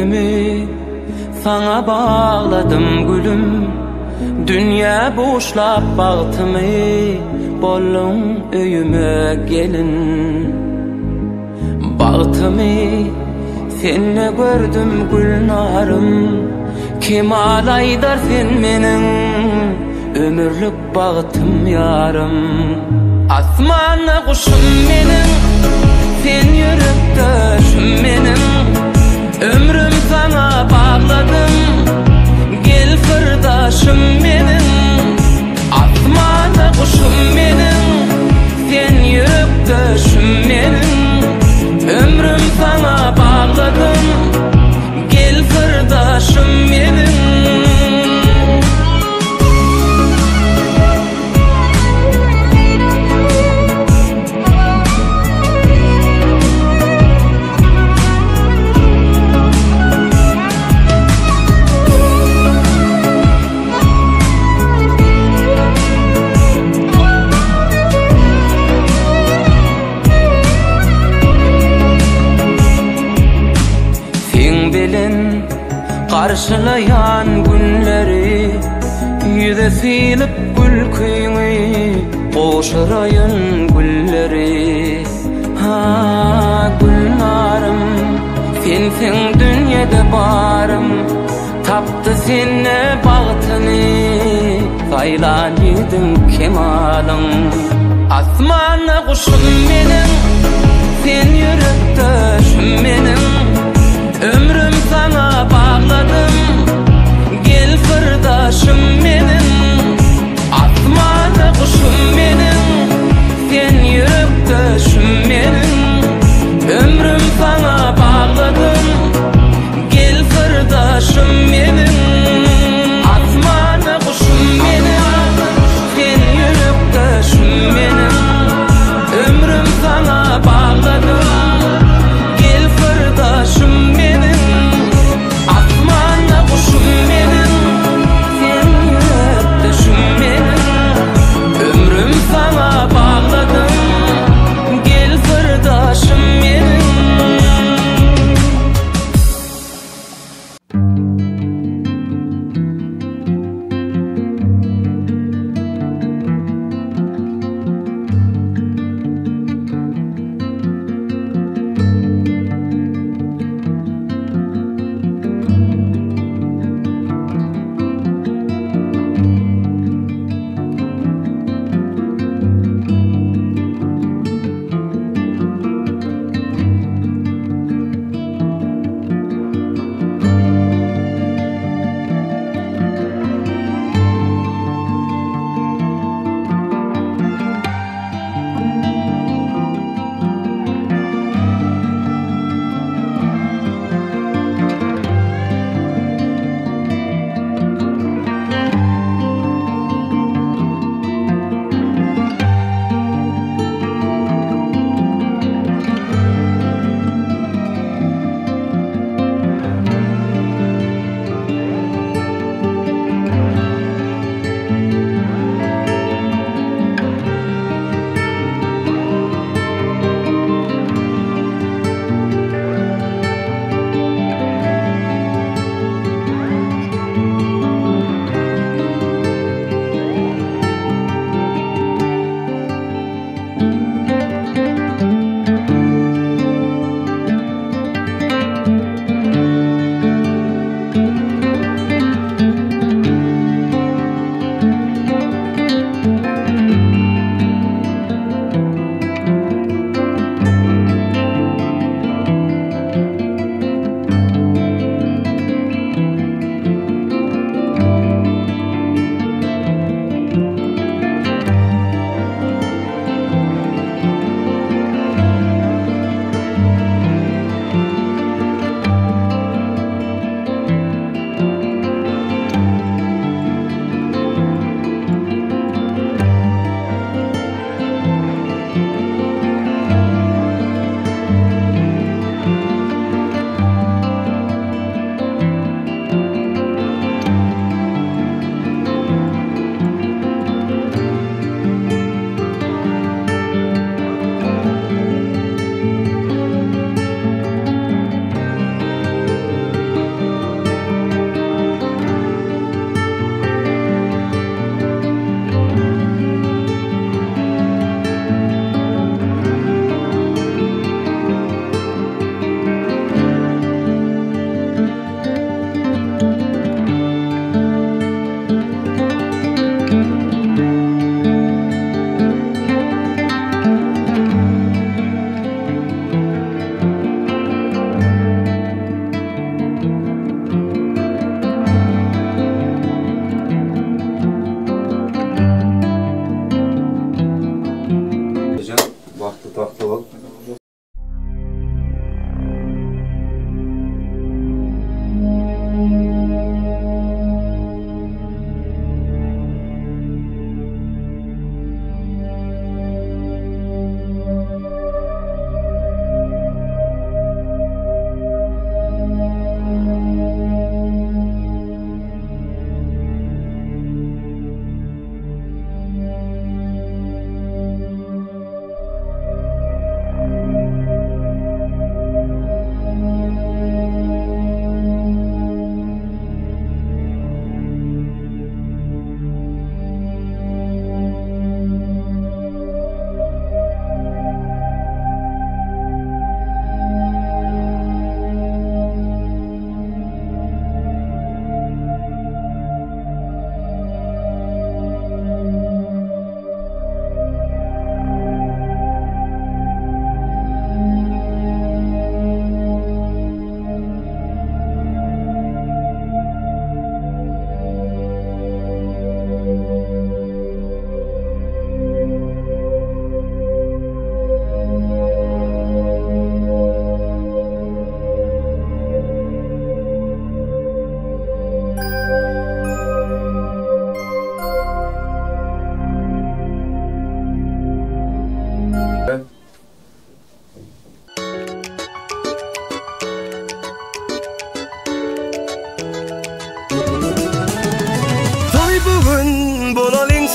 Ömrümi saňa bagladym gülüm Dünýä buşlap bagtymy Bolduň öýüme gelin Bagtymy sende gördüm Gülnarym Kemal aýdar sen meniň Ömürlik bagtym ýarym Asmanda guşum meniň Sen ýürekdeşim meniň Ömrüm saňa bagladym Gel syrdaşym meniň Asmanda guşum meniň Sen ýürekdeşim meniň Ömrüm saňa bagladym Gel syrdaşym meniň. Seň bilen garşylaýan günleri Ýüze sylyp gülküňi gowşuraýyn gülleri Ha, Gülnarym, sensiň dünýede barym Tapdy sende bagtyny Saýlan ýigidiň kemalyň Asmanda guşum meniň Sen ýürekdeşim meniň Ömrüm saňa bagladym Gel syrdaşym meniň Asmanda guşum meniň Sen ýürekdeşim meniň Ömrüm saňa bagladym Gel syrdaşym meniň Asmanda guşum meniň Sen ýürekdeşim meniň Ömrüm saňa bagladym Gel syrdaşym meniň.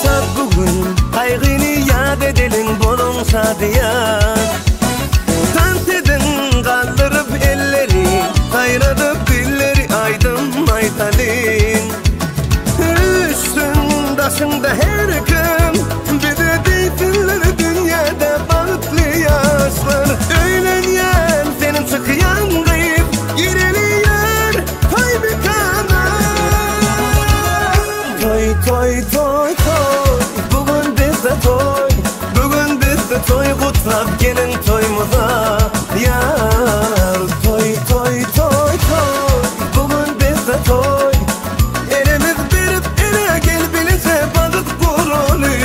Şat bu gün, gaýgyny ýat edeliň, boluň şadyýan. Tans ediň, galdyryp elleri, saýradyp dilleri aýdym aýdalyň. Üýşsün daşyňda her kim, bize diýsinler dünýäde bagtly ýaşlar. Öýlenýän seniň çykýan gyz, gireli ýör toý mekana. Toý toý toý toý, bu gün bizde toý, bu gün bizde toý gutlap geliň toýumyza ýar. Toý toý toý toý, bu gün bizde toý, elimiz berip ele gel bileje bagyt guraly.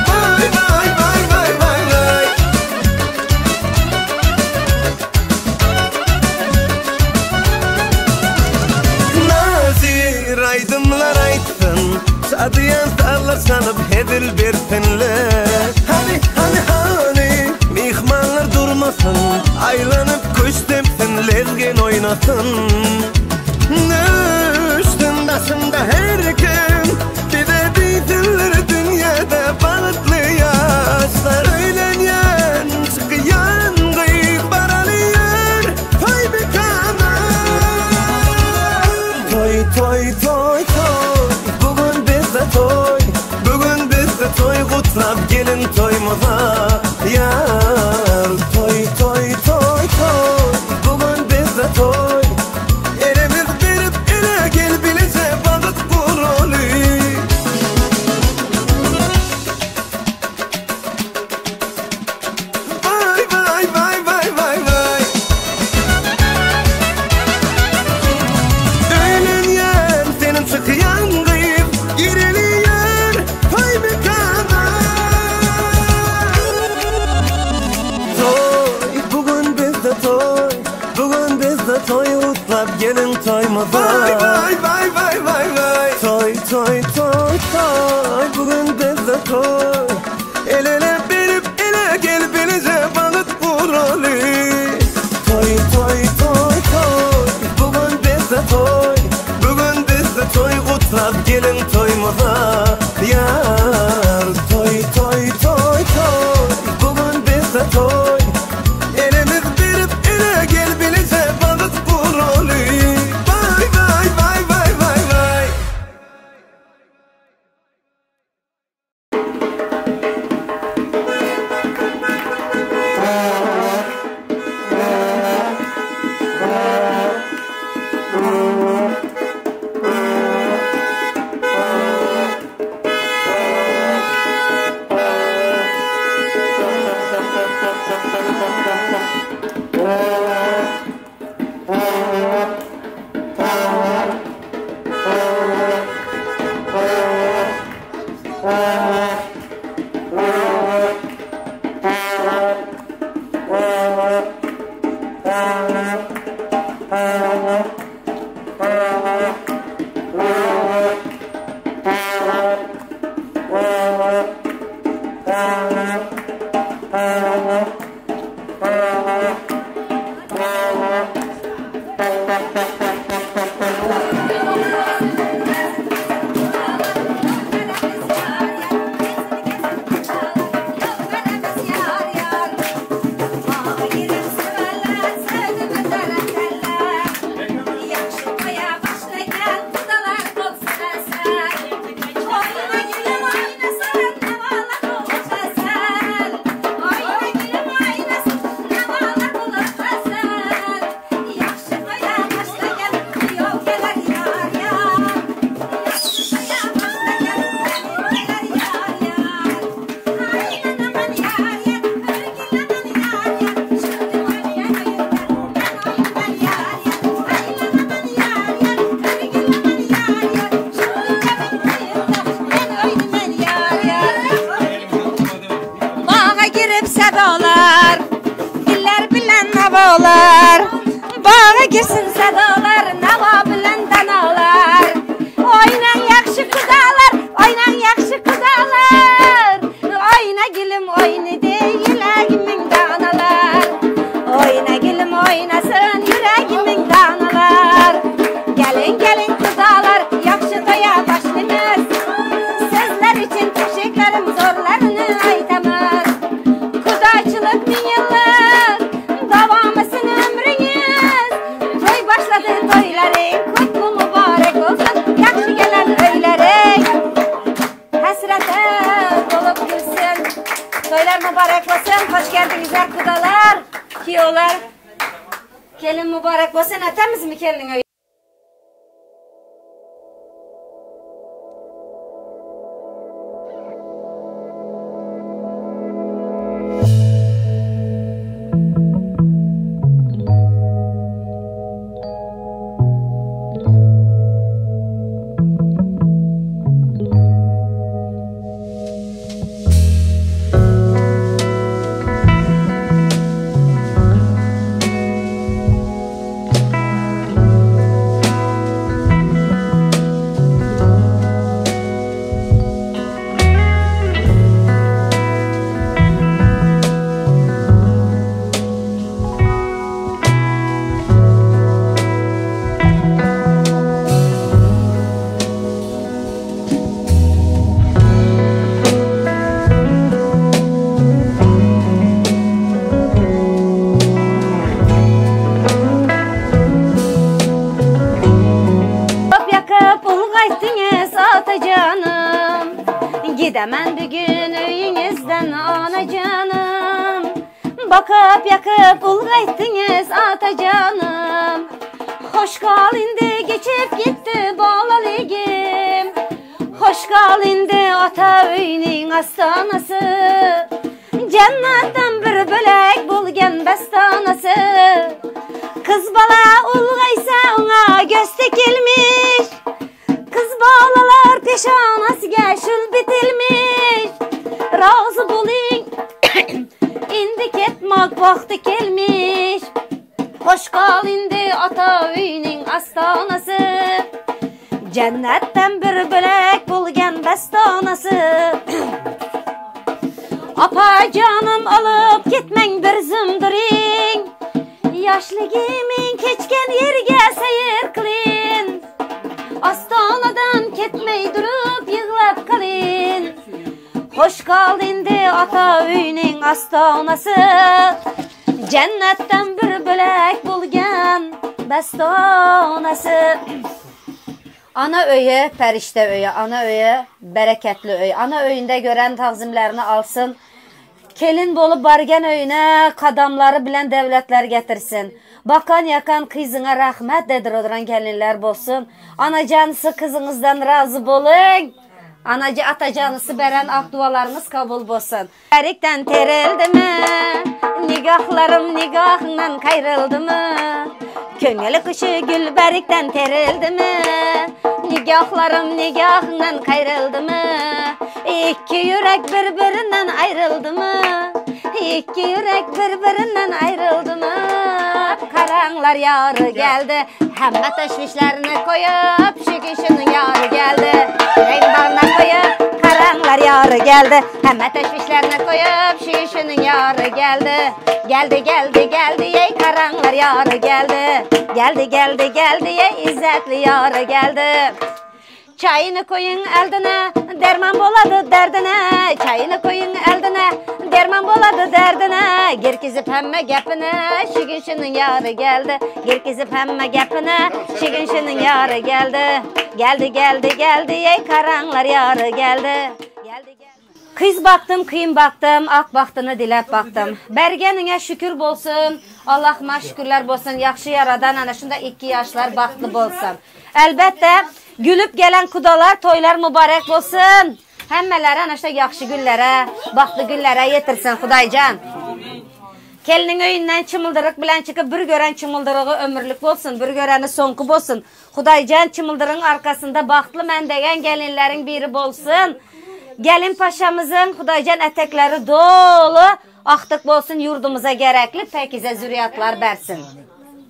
Vay vay vay vay vay vay. Nazir aýdymlar aýtsyn, şadyýan sazlar çalyp hezil bersinler. Hany, hany, hany, myhmanlar durmasyn, aýlanyp küşt depsin, lezgin oýnasyn. Nüşsün daşynda her kim, bize diýsinler dünýäde bagtly ýaşlar. Öýlenýän, çykýan gyz baraly ýör toý mekana. Toý, toý, toý, toý, bu gün bizde toý, bu gün bizde toý gutlap geliň toýumyza ýar. Toý, toý, toý, toý, bu gün bizde toý, elimiz berip ele gel bileje bagyt guraly. Vay vay vay vay vay vay. Öýlenýän seniň çykýan gyz, gireli ýör toý mekana. Toý, bu gün bizde toý, bu gün bizde toý gutlap geliň toýumyza. Vay vay vay vay vay vay. Toý toý toý toý, bu gün bizde toý. El ele berip ele gel bileje bagyt guraly. Toý toý toý toý, bu gün bizde toý, bu gün bizde toý gutlap geliň toýumyza ýar. Toý toý toý toý, bu gün bizde toý, elimiz berip ele gel bileje bagyt guraly. Vay vay vay vay vay vay. olar, Diller bilen nawalar, Baga girsin sadalar, Nawa bilen danalar. Oýnaň ýagşy kudalar, Oýnaň ýagşy kudalar. Oýna gülüm oýny deý Ýüregimiň danalar. Oýna gülüm oýnasyn Ýüregimiň danalar. Geliň geliň kudalar, Ýagşy toýa başlymyz. Sizler üçin teşekkürüm Zorlaryny aýtamyz. Kudaçylyk müňýyllyk, Dowam etsin ömrüňiz. Toý başlady toýlaryň, Kutly mübarek bolsun, Ýagşy gelen öýleriň. Hesrete dolup gülsün. Toýlar mübarek bolsun, hoş geldiňizler kudalar, kiýewler. Gelin mübarek bolsun, atamyzmy gelniň öýüne? Köp ýakyp ulgaýtdyňyz atajanym, Gidemen bu gün öýüňizden anajanym. Bakyp ýakyp ulgaýtdyňyz atajanym, Hoş gal indi geçip gitdi balaligim. Hoş gal indi ata öýüniň astanasy, Jennatdan bir bölek bolgan bestanasy. Kyz bala ulgaýsa oňa göz tekilmiş, Kyz balalar peşanasy şul bitilmiş. Razy bolyň indi ketmak wagty kelmiş. Hoş gal indi ata öýüniň astanasy, Jennetden bir bölek bolgan bestanasy. Apa janım alyp gitmeň bir zümdüriň, Ýaşlygymyň keçgen ýerge seýir kylyn. Astanadan ketmeý durup ýyglap kalyn. Hoş gal indi ata öýüniň astanasy, Jennetden bir bölek bolgan bestanasy. Ana öýi perişde öýi, ana öýi bereketli öý. Ana öýünde gören tagzymlaryny alsyn. Kelin bolup bargan öýüne kadamlary bilen döwletler getirsin. Bakan ýakan kyzyňa rahmet dedir oduran gelinler bolsun. Anajanysy kyzyňyzdan razy boluň. Anajy atajanysy beren ak dualaryňyz kabul bolsun. Erikden terildimi, nigahlarym nigahyňdan kaýryldymy? Köňül kuşy gül berikden terildimi, nigahlarym nigahyňdan kaýryldymy? Ikki ýürek bir-birinden aýryldymy? Ikki ýürek bir-birinden aýryldymy? Karaňlar ýary geldi, hemme teşwişlerini koýup, şu kişiniň ýary geldi. Ýüregini bagryna koýup, karaňlar ýary geldi, hemme teşwişlerini koýup, şu kişiniň ýary geldi. Geldi, geldi, geldi, eý, karaňlar ýary geldi. Geldi, geldi, geldi, eý, izzetli ýary geldi. Çaýyny koýuň eldine, derman bolady derdine. Çaýyny koýuň eldine, derman bolady derdine. Girkizip hemme gepine, şu gün şunuň ýary geldi. Girkizip hemme gepine, şu gün şunuň ýary geldi. Geldi, geldi, geldi, eý karaňlar ýary geldi. Geldi, geldi. Kyz bakdym, kyn bakdym, ak bagtyny diläp bakdym. Bergeniňe şükür bolsun, Allahma şükürler bolsun, ýagşy ýaradan ana şunda ikki ýaşlar bagtly bolsun. Elbetde, gülüp gelen kudalar toýlar mübarek bolsun. Hemmelere ana şunda ýagşy günlere, bagtly günlere ýetirsin Hudaýjan. Gelniň öýünden çymyldyryk bilen çykyp bir gören çymyldyrygy ömürlik bolsun, bir göreni soňky bolsun. Hudaýjan çymyldyrygyň arkasynda bagtly men degen gelinleriň biri bolsun. Gelin paşamyzyň Hudaýjan etekleri doly. Agtyk bolsun ýurdumyza gerekli päkize zürýatlar bersin.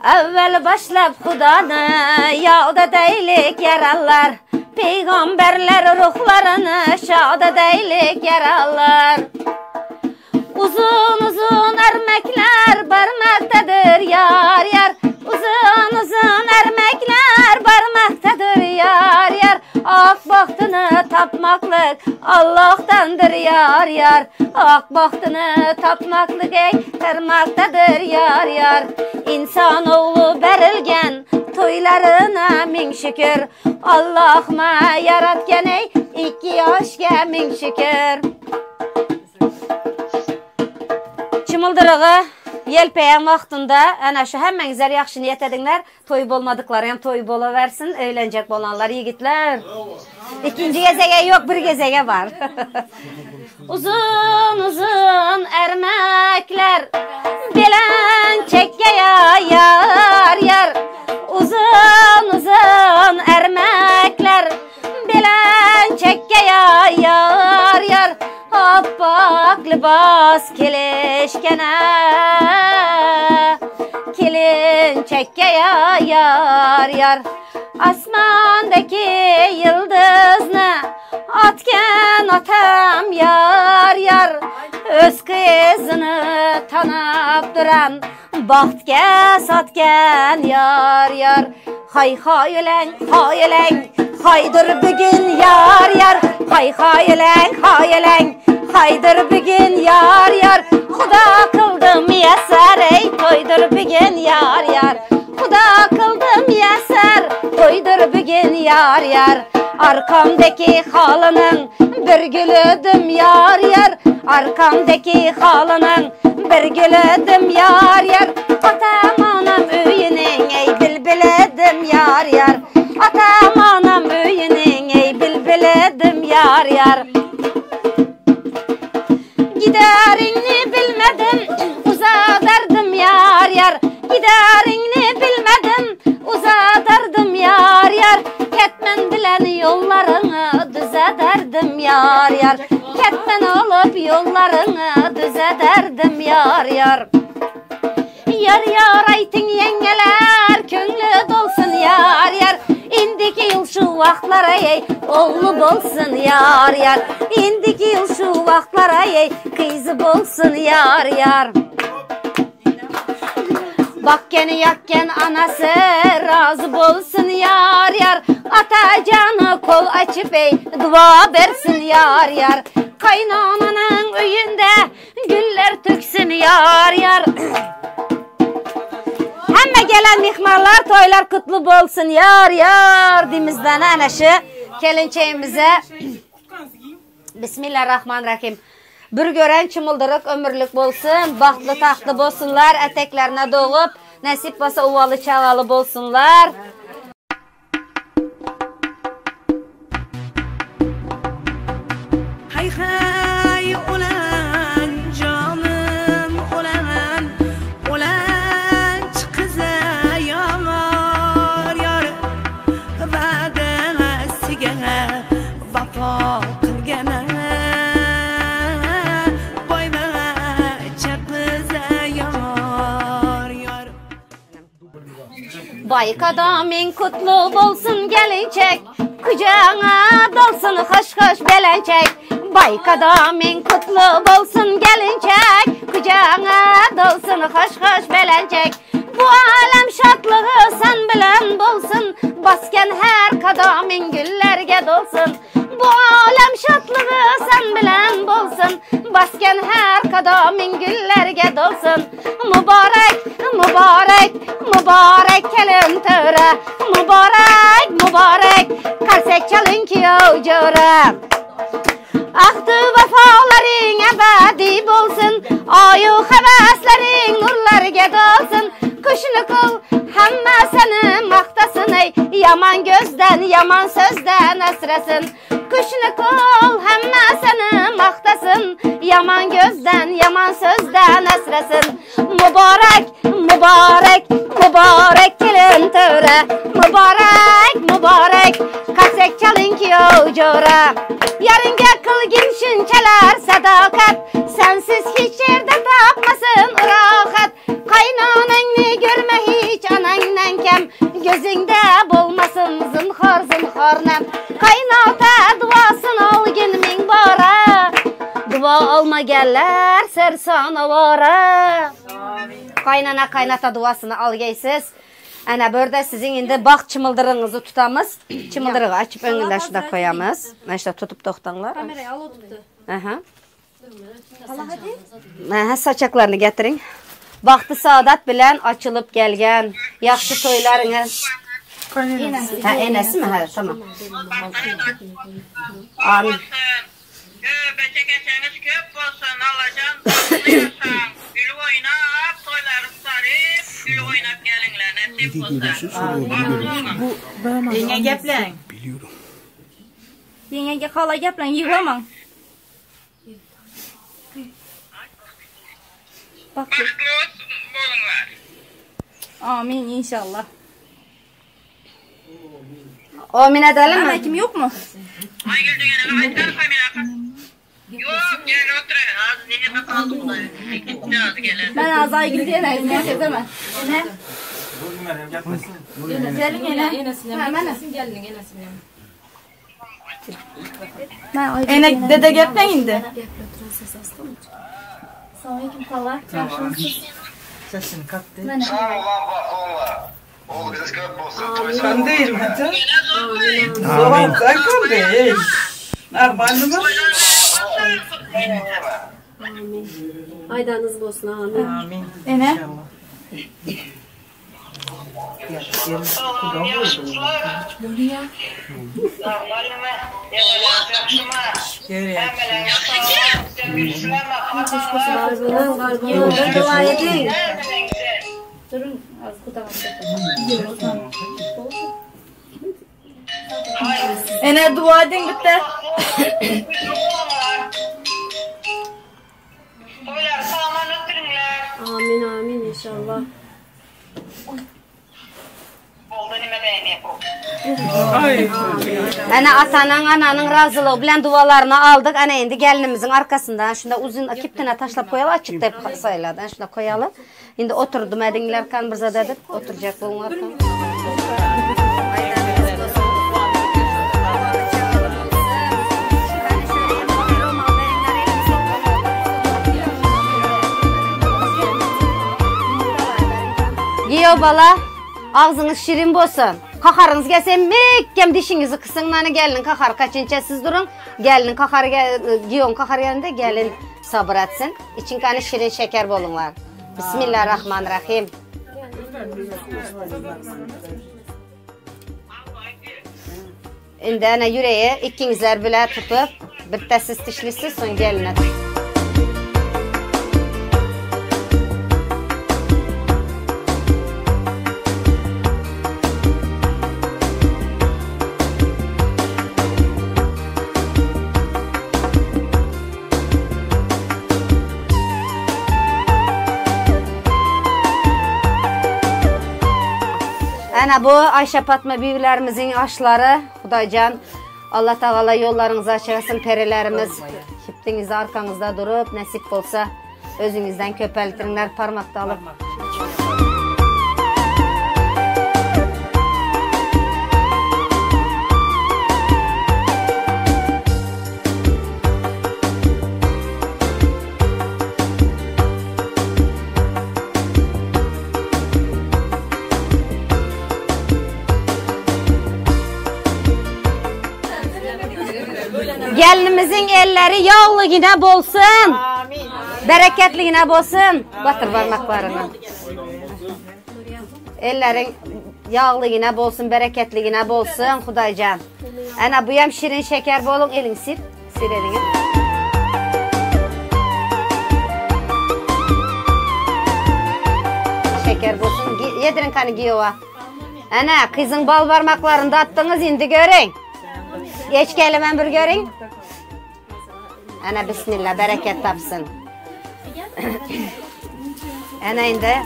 Äwwel başlap Hudany ýad edeýlik ýarallar, Pygamberler ruhlaryny şad edeýlik ýarallar. Uzun-uzun ermekler barmakdadyr ýar ýar, Uzun-uzun ermekler barmakdadyr ýar ýar, Ak bagtyny tapmaklyk Allahdandyr ýar ýar, Ak bagtyny tapmaklyk eý tarmakdadyr ýar ýar. Insan ogly berilgen toýlaryna miň şükür, Allahma ýaratgan eý ikki ýaşga miň şükür. Çymyldyrygy ýelpeýän wagtynda ana şu hemmeňizler ýagşy niýet ediňler. Toý bolmadyklary hem toý bolawersin, öýlenjek bolanlar ýigitler. Ikinji gezege ýok, bir gezege bar. Uzun uzun ermekler bilen çekge ýar ýar. Uzun uzun ermekler bilen çekge ýar ýar. Appak libas kelişkene Kelin çekke yar yar Asmandaki yıldızni Atken atam yar yar Öz kızını tanıp duran Bahtga sotgan yar yar Hay haýylaň haýylaň Haýdyr bugün ýar ýar Hay haýylaň haýylaň Haýdyr bugün ýar ýar Huda kyldy miýassar eý toýdur bugün ýar ýar Huda kyldy miýassar toýdur bugün ýar ýar Arkamdaki halynyň bir gülüdim ýar ýar Arkamdaki halynyň Bir gülüdim ýar ýar Atam anam öýüniň eý bilbilidim ýar ýar Atam anam öýüniň eý bilbilidim ýar ýar Gideriňni bilmedim uzadardym ýar ýar Gideriňni bilmedim uzadardym ýar ýar Ketmen bilen ýollaryňy düzederdim ýar ýar Ketmen olup ýollaryňy düzederdim ýar ýar. Ýar ýar aýtyň ýeňňeler, köňli dolsun ýar ýar. Indiki ýyl şu wagtlara eý, ogly bolsun ýar ýar. Indiki ýyl şu wagtlara eý, gyzy bolsun ýar ýar. Bakgeni ýakgen anasy razy bolsun ýar ýar. Atajany kol açyp eý, dua bersin ýar ýar. Kaýnananyň öýünde güller töksün ýar ýar. Hemme gelen myhmanlar toýlar kutly bolsun ýar ýar dimizden ana şu kelinçeğimize. Bismillahirrahmanirrahim. Bir gören çymyldyryk ömürlik bolsun, bagtly tagtly bolsunlar, eteklerine dogup, nesip bolsa uwaly çagaly bolsunlar. Haý haý ulan janym ulan ulan çykyza ýar ýar Wadasiga Wapa kylgana boýbaça gyza ýar ýar. Baý kadamyň kutly bolsun gelinçek, Kujagyňa dolsun hoş-hoş belençek. Baý kadamyň kutly bolsun gelinçek, Kujagyňa dolsun hoş-hoş belençek. Bu alem şatlygy sen bilen bolsun, Basgan her kadamyň güllerge dolsun. Bu alem şatlygy sen bilen bolsun, Basgan her kadamyň güllerge dolsun. Mübarek, mübarek, mübarek kelin töre, Mübarek, mübarek, karsek çalyn kiýew jöre. Ahdy wefalaryň ebedi bolsun, Aýu hewesleriň nurlarga dolsun. Küşni kyl, hemme seni magtasyn eý, Ýaman gözden, ýaman sözden asrasyn. Küşni kyl, hemme seni magtasyn, Ýaman gözden, ýaman sözden asrasyn. Mübarek, mübarek, mübarek kelin. töre. Mübarek, mübarek, karsek çalın kiyov jora. Yarınga kılgin şunchalar sadokat, sensiz hiç yerde tapmasın rahat. Kaynananı görme hiç anandan kem, gözünde bolmasın zınhar zınhar nem. Kaynata duasını algin min bara, dua almaganlar sersan avara. Kaynana kaynata duasını algaysiz. Ana bu yerda sizin endi baxt chimildiringizni tutamiz. Chimildirig'i açıp öňünde şunda koyamiz. Mana şunda tutup to'xtanglar. Kamerayı al oturttu. Aha. Aha, saçaklarını getirin. Baxtı saadat bilen açılıp gelgen yaxşı toylarınız. Ha, enesi mi? Ha, tamam. Amin. Köp köp bolsun, Allajan bagtly ýaşaň. Gülüp oýnap, toýlary gutaryp, gülüp oýnap geliňler, nesip bolsa. Bagtly boluň. Ýeňňe gepläň. Ýeňňe hala gepläň, ýyglamaň. Bagtly boluňlar. Amin inşallah. Amin edelim mi? Ana kim yok mu? Aýgül diýeniňe aýtsaň kamera Ýok, gel otur. Az neme kaldy bu da. Gitdi az gelen. Ben az Aygül diyen ne deme. Ne? Gelin ene. Ha, mana. Ene dede gepläň indi. Selamünaleyküm hala. Sesini kattı. Sağ olun, bak onlar. Oğlu bize köp olsun. Toy Ben değil mi? Amin. Sen kardeş. Normalde mi? Aydanız bolsun amin. Amin. Ene. İnşallah. Garbanın dua edin. Durun az kutamam. Ene dua edin bitti. Toýlar saman ötürüňler. Amin amin inşallah. Boldy nime beýni bu. Ana atanın ananın razılığı bilen dualarını aldık. Ana indi gelinimizin arkasından şunda uzun kiptine taşlap koyalım açık da sayılardan şunda koyalım. Indi oturdum edinler kan birza dedik oturacak bunlar. Giyo bala, ağzınız şirin bolsun. Kaharınız gelse mekkem dişinizi kısın nani gelin kahar kaçınca siz durun. Gelin kahar gel, giyon kahar gelinde gelin sabır etsin. İçin kanı şirin şeker bolunlar. Bismillahirrahmanirrahim. Indi ana yüreği ikinizler bile tutup bitta siz dişlisiz son geline. Ana bu Ayşe Fatma büyüklerimizin aşları. Xudaycan Allah Teala yollarınızı açık etsin perilerimiz. Hepiniz arkanızda durup nasip olsa özünüzden köpeltirinler parmakta alıp. Gelinimizin elleri yağlı yine bolsun. Bereketli yine bolsun. Batır parmaklarını. Ellerin yağlı yine bolsun, bereketli yine bolsun Xudaycan. Ana bu hem şirin şeker bolun elin sil. Sil elini. Şeker bolsun. Yedirin kanı giyova. Ana kızın bal parmaklarını da attınız indi görün. Geç gel bir görün. Ana bismillah bereket tapsın. Ana indi.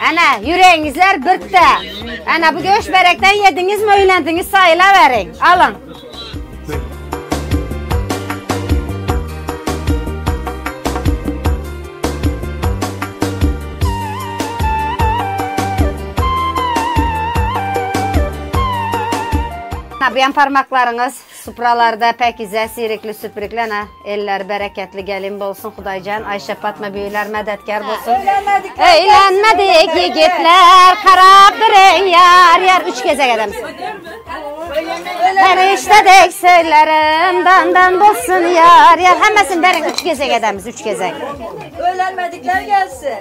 Ana, ýüregiňizler birde. Ana, bu göş berekden ýediňizmi, öýlendiňiz saýylaweriň. Alyň. Bu parmaklaryňyz supralarda päkize, sirikli, süprikli ana, eller bereketli gelin bolsun Hudaýjan. Ayşe Fatma büyüler medetkar bolsun. Öýlenmedik ýigitler karap duruň ýar ýar üç gezek edemiz. Perişte dek sözlerim dandan bolsun yar yar. Hemmesini berin üç gezek edemiz üç gezek. Öýlenmedikler gelsin.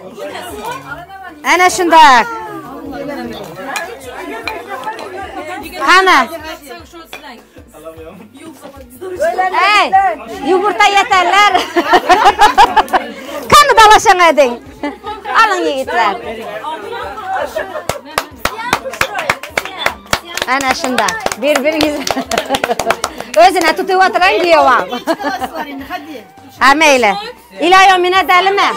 Ana şundak. Qani? Ey, yumurta yeterler. Qani dalaşan edin. Alın yiğitler. Ana şundak. Bir-biriniz Özüne tutup oturan giyovam. Ha meyli. İlahi amin edəlimi?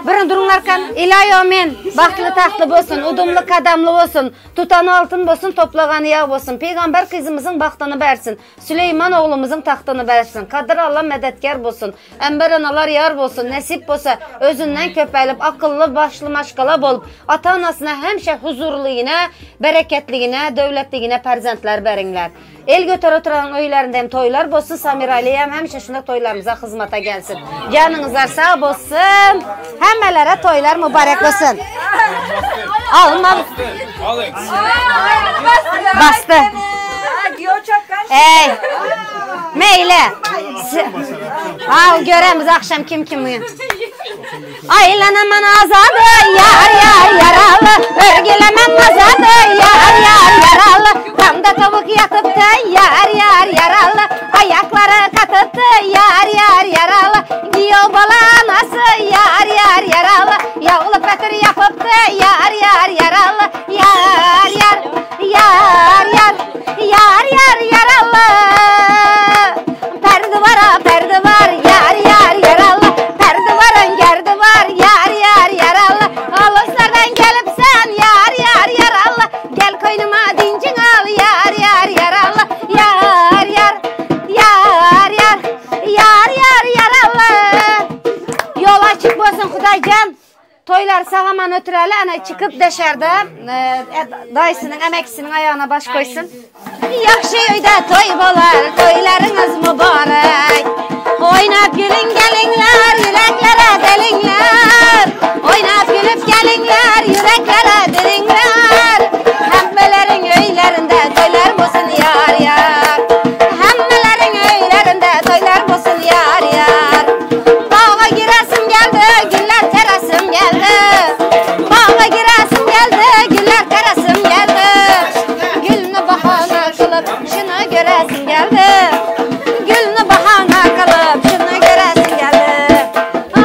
Bırın durunlar kan. İlahi amin. Baxtlı taxtlı bolsun, udumlu kadamlı bolsun, tutanı altın bolsun, toplağanı yağ bolsun. Peygamber kızımızın baxtını bersin. Süleyman oğlumuzun taxtını bersin. Kadir Allah mədədkar bolsun. Ənbər analar yar bolsun. Nəsib bolsa özündən köpəlib, akıllı başlı maşqala bolub, ata anasına həmişə huzurluyuna, bərəkətliyinə, dövlətliyinə pərzəndlər bərinlər. El götür oturan öylərində hem toylar bolsun, Samir Aliyem həmişə şunda toylarımıza xidmata gəlsin. Canınızlar sağ bolsun. Həmmələrə toylar mübarək olsun. Alma. Bastı. Ey. Meylə. Al görəmiz axşam kim kimi. Aylanamam azadı yar yar yaralı. Örgülemem azadı yar yar yaralı. Tam da tavuk yatıptı yar yar yaralı. Ayakları katıptı yar yar yaralı. Giyo bala anası yar yar yaralı. Yağlı petir yapıptı yar yar yaralı. Yar yar yar yar yar yar yaralı. Perdi var ha perdi var yar yar yaralı. Perdi var gerdi var yar yar yaralı. Alıslardan gelip sen yar yar yaralı. Gel koynuma dincin al yar yar yaralı. Yar yar yar yar yar yar yaralı. Yol açık olsun Xudaycan. Toylar sağaman ötürəli, ana çıxıb dışarıda dayısının, əməkisinin ayağına baş koysun. Yaxşı öydə toy bolar, toylarınız mübarək. Oynab gülün gəlinlər, yüreklərə delinlər. Oynab gülüb gəlinlər, yüreklərə delinlər. Həmmələrin öylərində toylar bolsun yar yar. Həmmələrin öylərində toylar bolsun yar yar. Bağa girəsim gəldi, güller tərəsim gəldi. Bağa girəsim gəldi, güller tərəsim gəldi. Gülünü bahana qılıb, şunu görəsim gəldi. Gülünü bahana qılıb, şunu görəsim gəldi.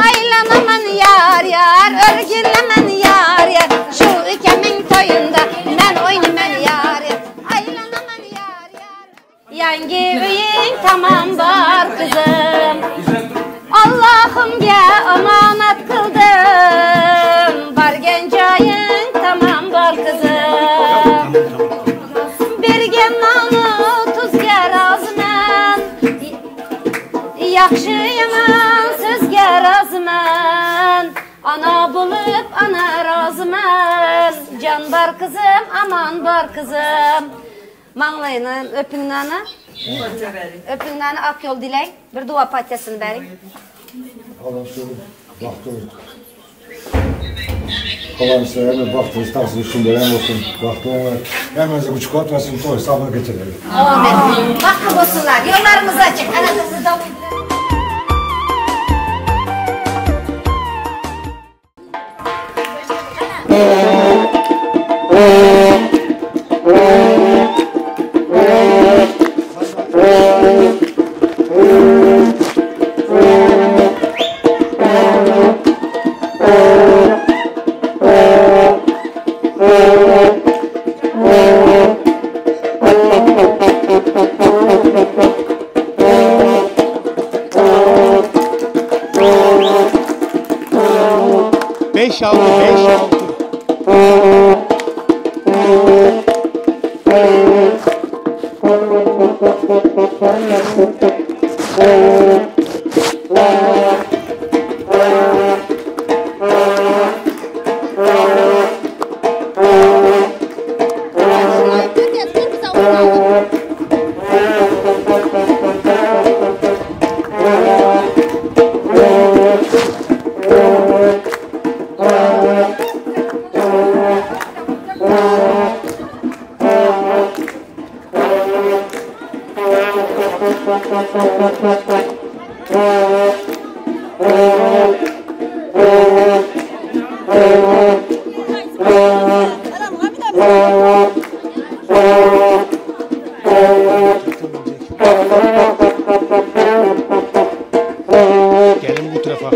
Aylanamam yar yar, örgüləmən yar yar. Şu ülkemin toyunda mən oynamam yar yar. Aylanamam yar yar. Yangi uying tamam var kızım. Allah'ım ya amanat kıldım. Bargen cayın tamam var kızım. Bergen nanı tuzga razımam. Yaxşı yaman sözge razımam. Ana bulup ana razımam. Can var kızım aman var kızım. Manglayını öpün nana. Öpün nana ak yol dilek. Bir dua patyasını verin. Allah'ım bahtı olsun. Allah'ım size hemen bahtı olsun, şunları hem olsun, bahtı olsun. Hemen size güç kuvvet versin, toy sabır geçirelim. Amin. Bahtı olsunlar, yollarımız açık. Anasını da 5 6 5 6. Gelin bu tarafa.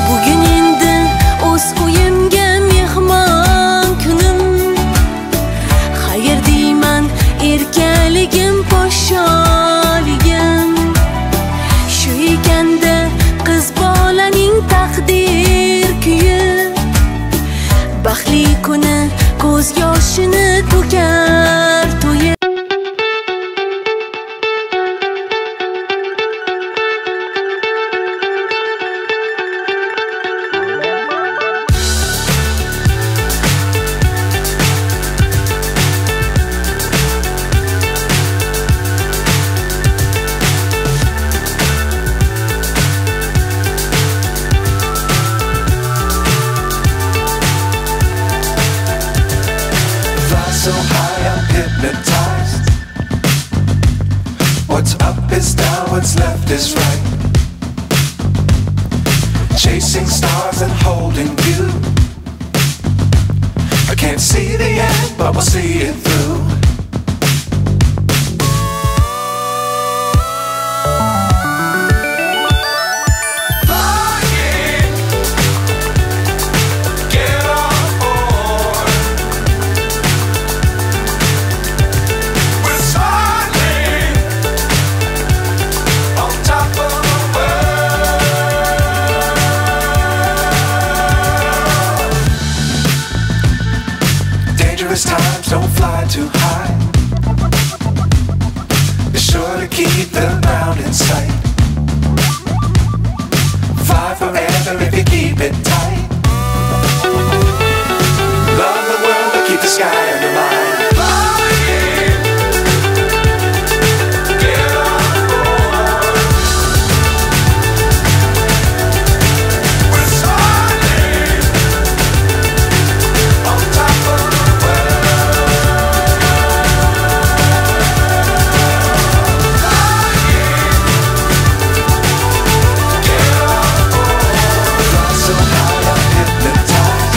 Bugün endi o'z uyimga mehmon kunim. Xayr deyman erkaligim, podsholigim. Shu ekanda qiz bolaning taqdir kuyi. Baxtli kuni ko'z yoshini to'kar to'yi. Fly so high, I'm hypnotized. What's up is down, what's left is right. Chasing stars and holding you. I can't see the end, but we'll see it through. Flying, get on board. We're smiling on top of the world. Dangerous times, don't fly too high. Be sure to keep the ground in sight. Fly forever if you keep it tight. Love the world, but keep the sky on your mind. Flying, get on board. We're smiling on top of the world. Flying, get on board. Fly so high, I'm hypnotized.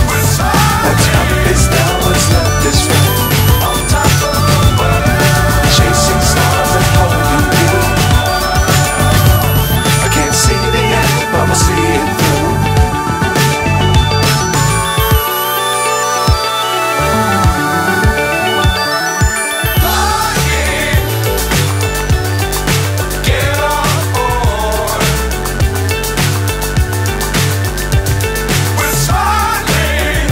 What's up is down, what's left is right. On top of the world. Chasing stars and holding you. I can't see the end, but we'll see it through. Flying, get on board. We're smiling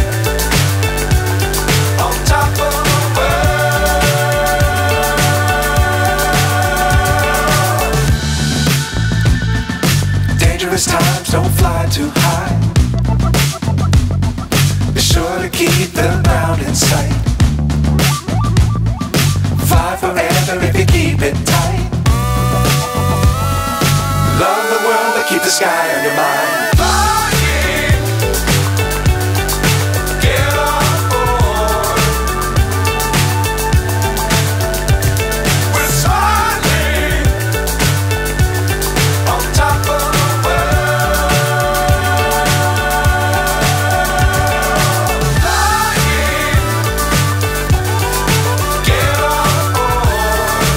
on top of the world. Dangerous times, don't fly too high. Be sure to keep the ground in sight. Fly forever if you keep it tight. Love the world, but keep the sky on your mind. Flying, get on board. We're smiling on top of the world. Flying, get on board.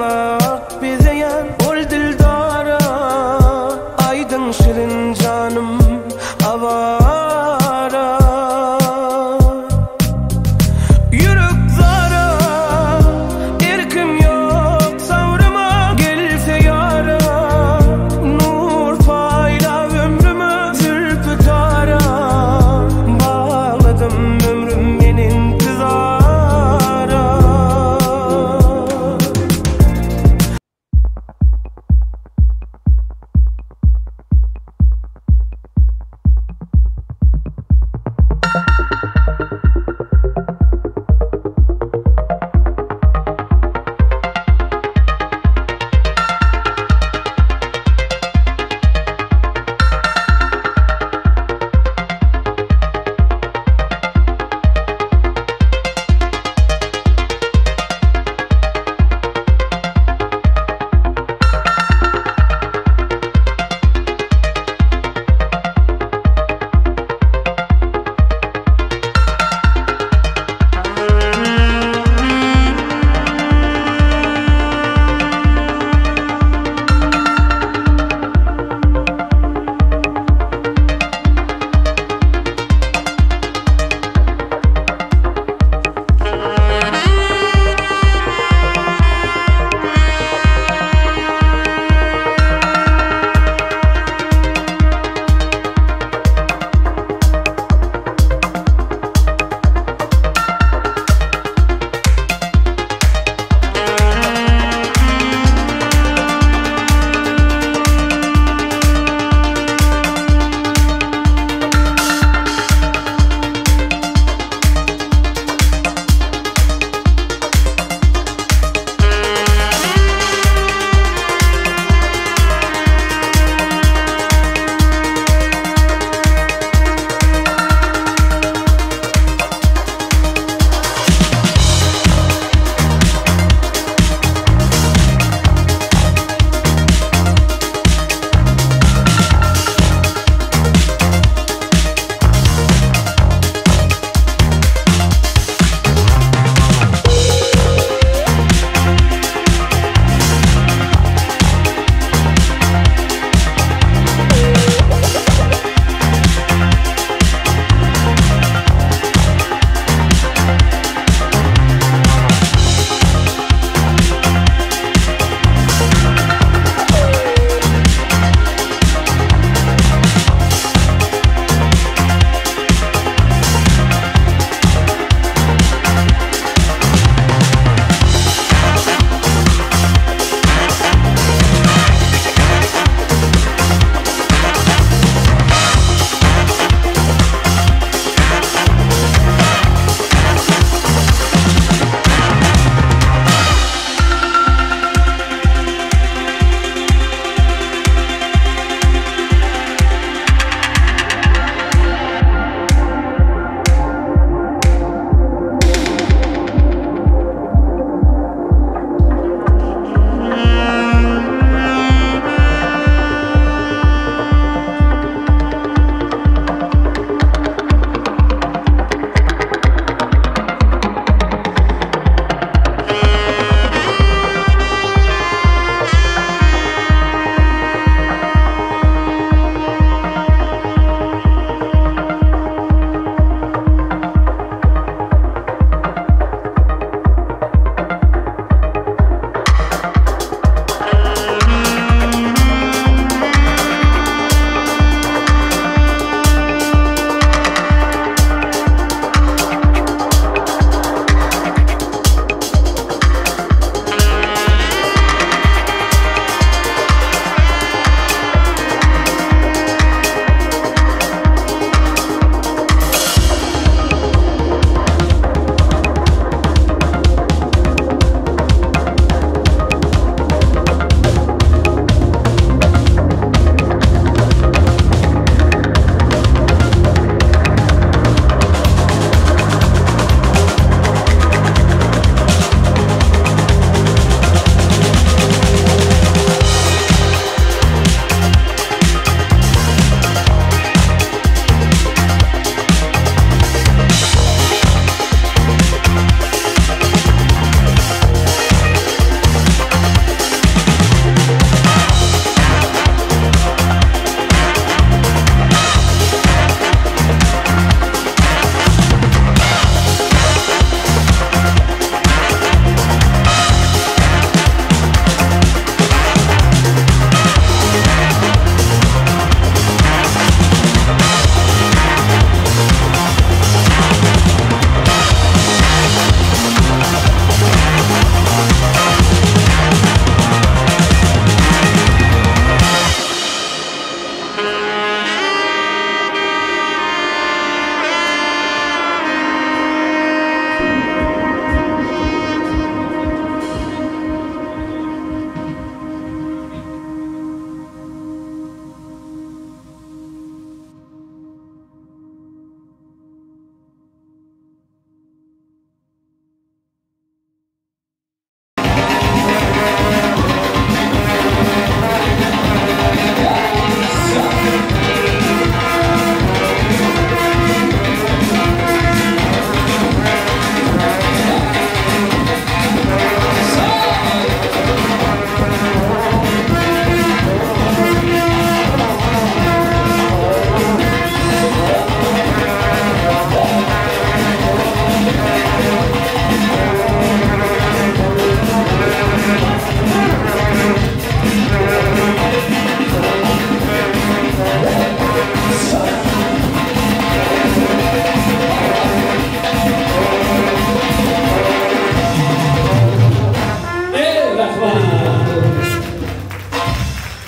Ýaňak bezeýän ol dildara Aýdyň şirin janym awara Ýürek zara Erkim ýok sabryma Gelse ýara Nur paýla ömrüme Zülpi tara Bagladym ömrüm men intizara.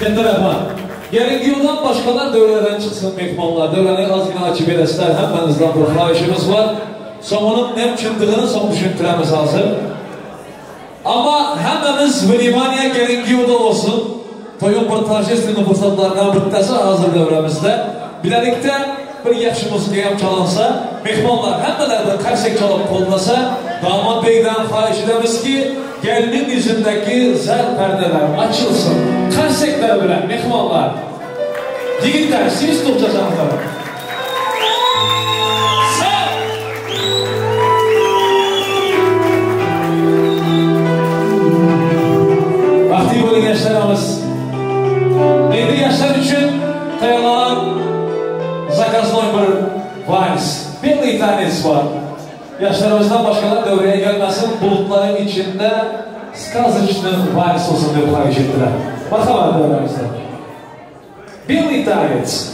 Katta rahmat. Gelin başqalar dövrədən çıxsın mehmanlar. Dövrəni azgina açıb eləsilər. Həmmənizdən bir xahişimiz var. Sonunun nə çıxdığını son düşündürəmiz hazır. Amma həmməmiz vнимание gelin giyuda olsun. Toyun bir торжественный fırsatlarından bittasi hazır dövrəmizdə. Biləlikdə bir yaxşı musiqi ham çalınsa, mehmonlar hammalari bir qarsak chalib qo'llasa, damat beydan xahish edamiz ki, gelinin yüzündeki zar perdeler açılsın. Qarsaklar bilan mehmonlar. Yigitlar, siz to'xtasanlar. Baxtli bo'ling yoshlarimiz. Endi yoshlar uchun tayyorlangan заказной bir vals, белый танец var. Yaşlarımızdan başkalar devreye gelmesin, bulutların içinde сказочный vals olsun diye xahiş ettiler. Bakalım devremizde. Белый танец.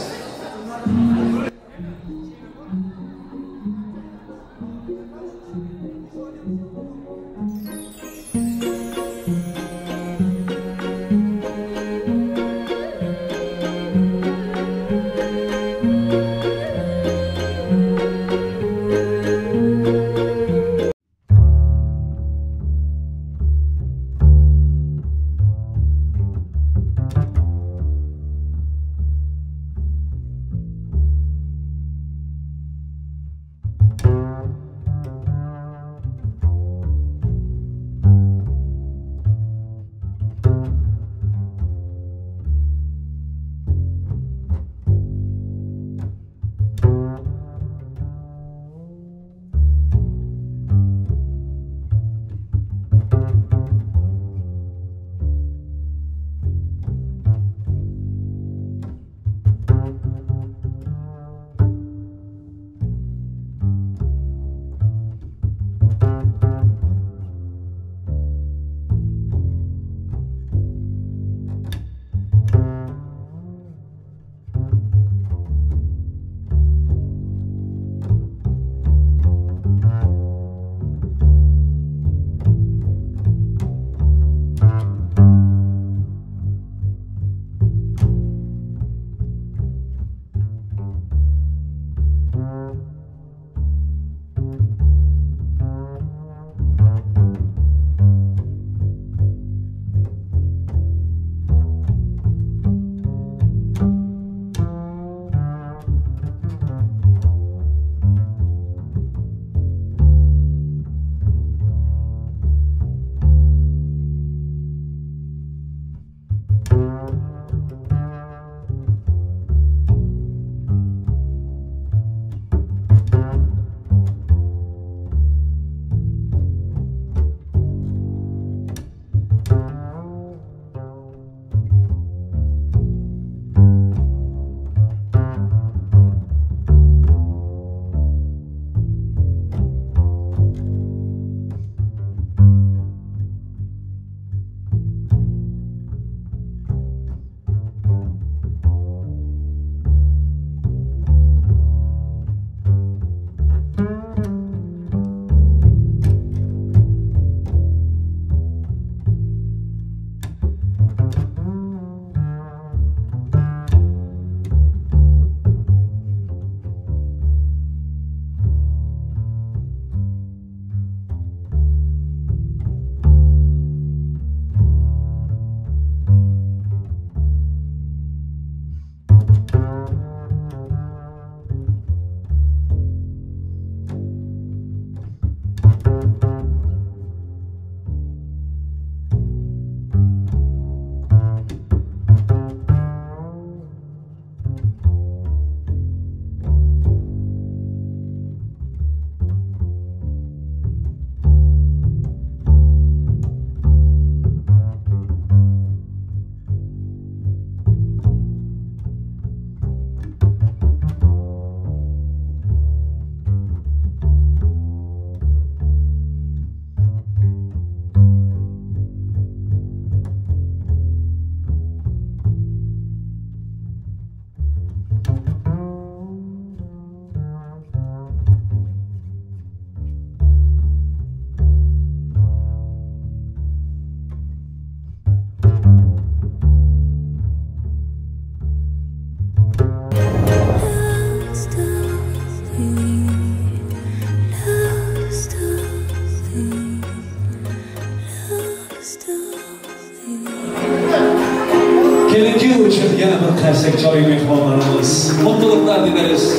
Gelinki üçün yenə bir xərsək çalıyor mehmanlarımız. Mutluluklar dileriz.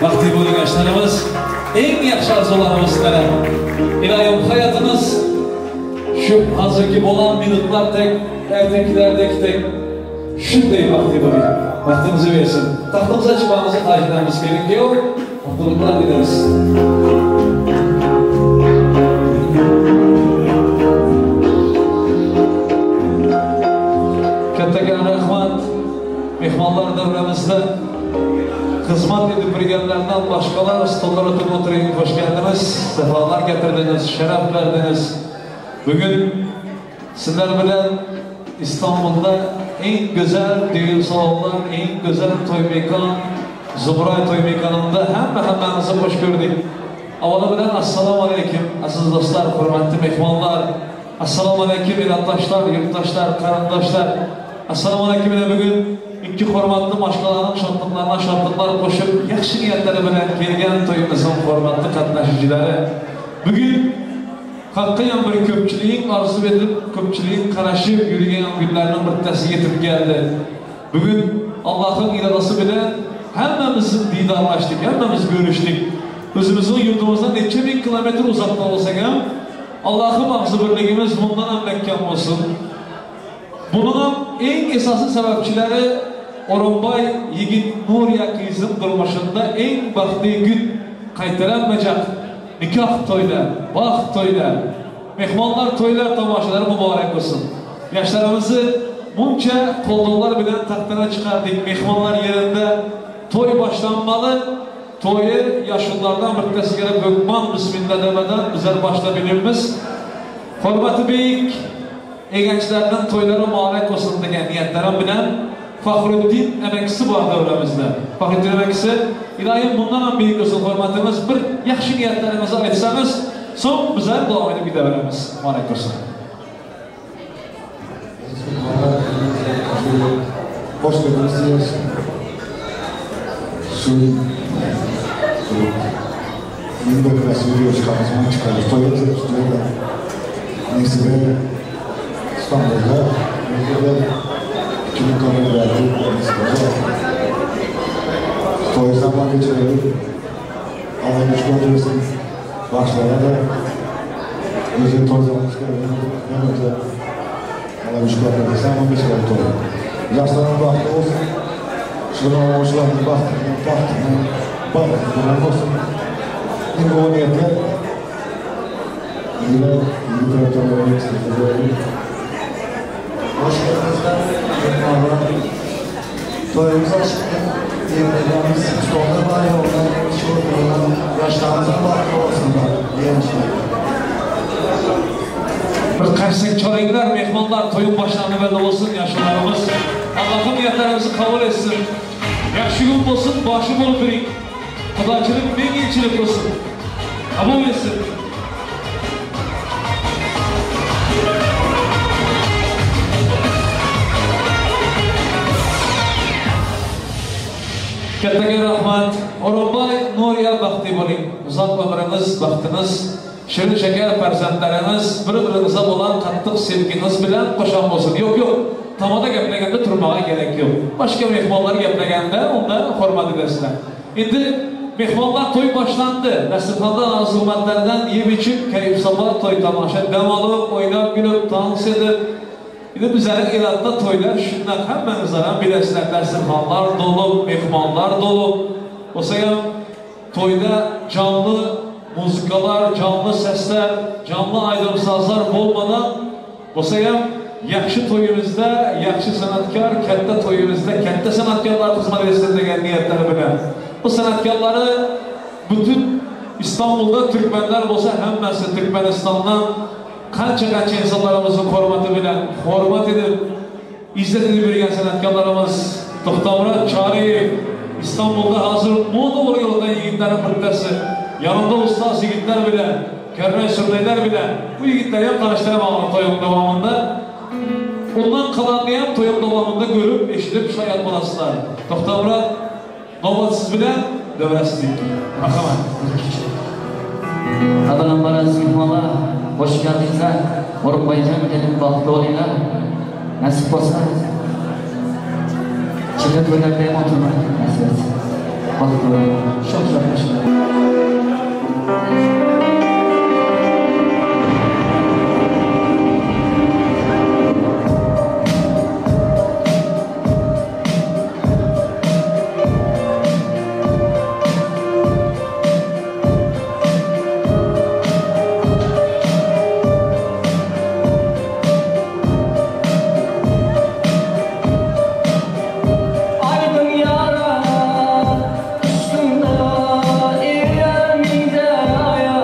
Vakti boyu yaşlarımız, en yaxşı arzularımız sizlere. İlahim hayatınız şu hazırki olan minutlar tek, ertekilerdeki tek, şu değil vakti boyu. Vaktinizi versin. Tahtımıza çıkmamızı xahiş edemiz gerekiyor. Mutluluklar dileriz. Kattakan rahmat mehmonlar davramizda xizmat edib yurganlardan boshqalar stollar o'tib o'tiring xush keldiniz safolar getirdiniz sharaf verdiniz bugun sizlar bilan İstanbul'da en güzel düğün salonlar, en güzel toy mekan Zumray toy mekanında hamma hammamizni xush ko'rdik. Avvalo bilan assalomu alaykum aziz do'stlar, hurmatli mehmonlar. Assalomu alaykum elatdoshlar, yurtdoshlar, qarindoshlar. Assalomu alaykum mana bugun ikki hurmatli mashqalaning shodliqlarına shodliqlar qo'shib, yaxshi niyatlari bilan kelgan to'yimizning hurmatli qatnashchilari. Bugun haqiqatan bir ko'pchilikning orzu edib, ko'pchilikning qarashib yurgan kunlarning bittasi yetib keldi. Bugun Allohning irodasi bilan hammamiz diydorlashdik, hammamiz ko'rishdik. O'zimizning yurtimizdan necha ming kilometr uzoqda bo'lsak ham Allohning og'zibirligimiz bundan ham mahkam bo'lsin. Bunun ham eng esası sebepçileri Orunbay Yigit Nuriye kızın durmuşunda eng baxtli gün qaytaranmayacak nikoh to'ylar, baxt to'ylar, mehmonlar to'ylar tomoshalari muborak bo'lsin. Yoshlarimizni buncha qo'llovlar bilan taxtana chiqardik. Mehmonlar yerinde to'y boshlanmalı. To'yi yaşlılardan bittasi kelib hökman bismillah demeden bizler başlayabiliriz. Hurmati buyuk eganchilarning to'ylari muborak bo'lsin degan niyatlarim bilan Faxriddin emekçisi var davramizda. Faxriddin emekçisi, ilohim bundan ham buyuk olsun hurmatimiz. Bir yaxshi niyatlarimizni aytsangiz, so'ng bizlar davom edib ketaveramiz. Muborak bo'lsin. Hoş geldiniz. Şu 24 video çıkarmasını çıkardık. Toyota Toyota. Neyse İstanbul'da burada 2000 kamera verdi. Toy zaman geçirelim. Allah güç versin. Başlara da özel toy zaman çıkaralım. Mehmet'e Allah güç versin. Zaman geçirelim toy. Yaşların bahtı olsun. Şuradan oluşulan bahtını, tahtını, bahtını olsun. Yine o niyetler yine iyi taraftarlarını istedim. Hoş geldiniz. Toyumuza çıktık. Diyebileceğimiz sonunda var ya ondan çoğunluğundan yaşlarımızın bahtı olsunlar diye düşünüyorum. Bir qarsak çalinglar, mehmonlar to'yun başlandı belli olsun yaşlılarımız. Allah'ım niyetlerimizi kabul etsin. Yaxshi gün olsun, başı bol biring. Xudochilik ming yilchilik olsun. Kabul etsin. Kattaga rahmat. O'rinboy Nuriya baxtli bo'ling. Uzoq umringiz, baxtiniz, shirin shakar farzandlariniz bir-biringizga bo'lgan qattiq sevgingiz bilan qo'shon bo'lsin. Yo'q, yo'q. Tomoda gaplaganda turmoqqa kerak yo'q. Boshqa mehmonlar gaplaganda unda hurmat edasizlar. Endi mehmonlar to'y boshlandi. Dasturxondan ozuqatlardan yeb ichib, kayf safo to'y tomosha dam olib, o'ynab, kulib, tans edib. Endi bizlarning elatda to'ylar shundan hammangizlar ham bilasizlar, dasturxonlar to'lib, mehmonlar to'lib. Bo'lsa ham to'yda jonli muzikalar, jonli seslar, jonli aydımsazlar bo'lmadan bo'lsa ham yaxshi to'yimizda, yaxshi san'atkor, katta to'yimizda katta san'atkorlar xizmat etsin degan niyatlar bilan. Bu san'atkorlari butun İstanbul'da Türkmenler bo'lsa hammasi Türkmenistan'dan qancha-qancha insonlarimizni hurmati bilan hurmat edib, izzat edib yurgan san'atkorlarimiz To'xtamurod Choriyev İstanbul'da hazır moda bo'lgan yigitlarning bittasi. Yanında ustoz yigitlar bilan, karnay surnaylar bilan bu yigitlar ham tanishtiraman to'yim davomida. Ondan qalanni ham to'yim davomida ko'rib, eshitib shoyat bo'lasizlar. To'xtamurod, navbat siz bilan, davra sizniki. Marhamat. Avvalambor aziz mehmonlar, hoş geldinizler. O'rinboyjon kelin baxtli bo'linglar. Nasip bolsa çete toýlarda hem oturmak nasip etsin. Bagtly boluň. Çok çok teşekkür. Aýdyň ýara yşkyňda eýer meňzär aýa.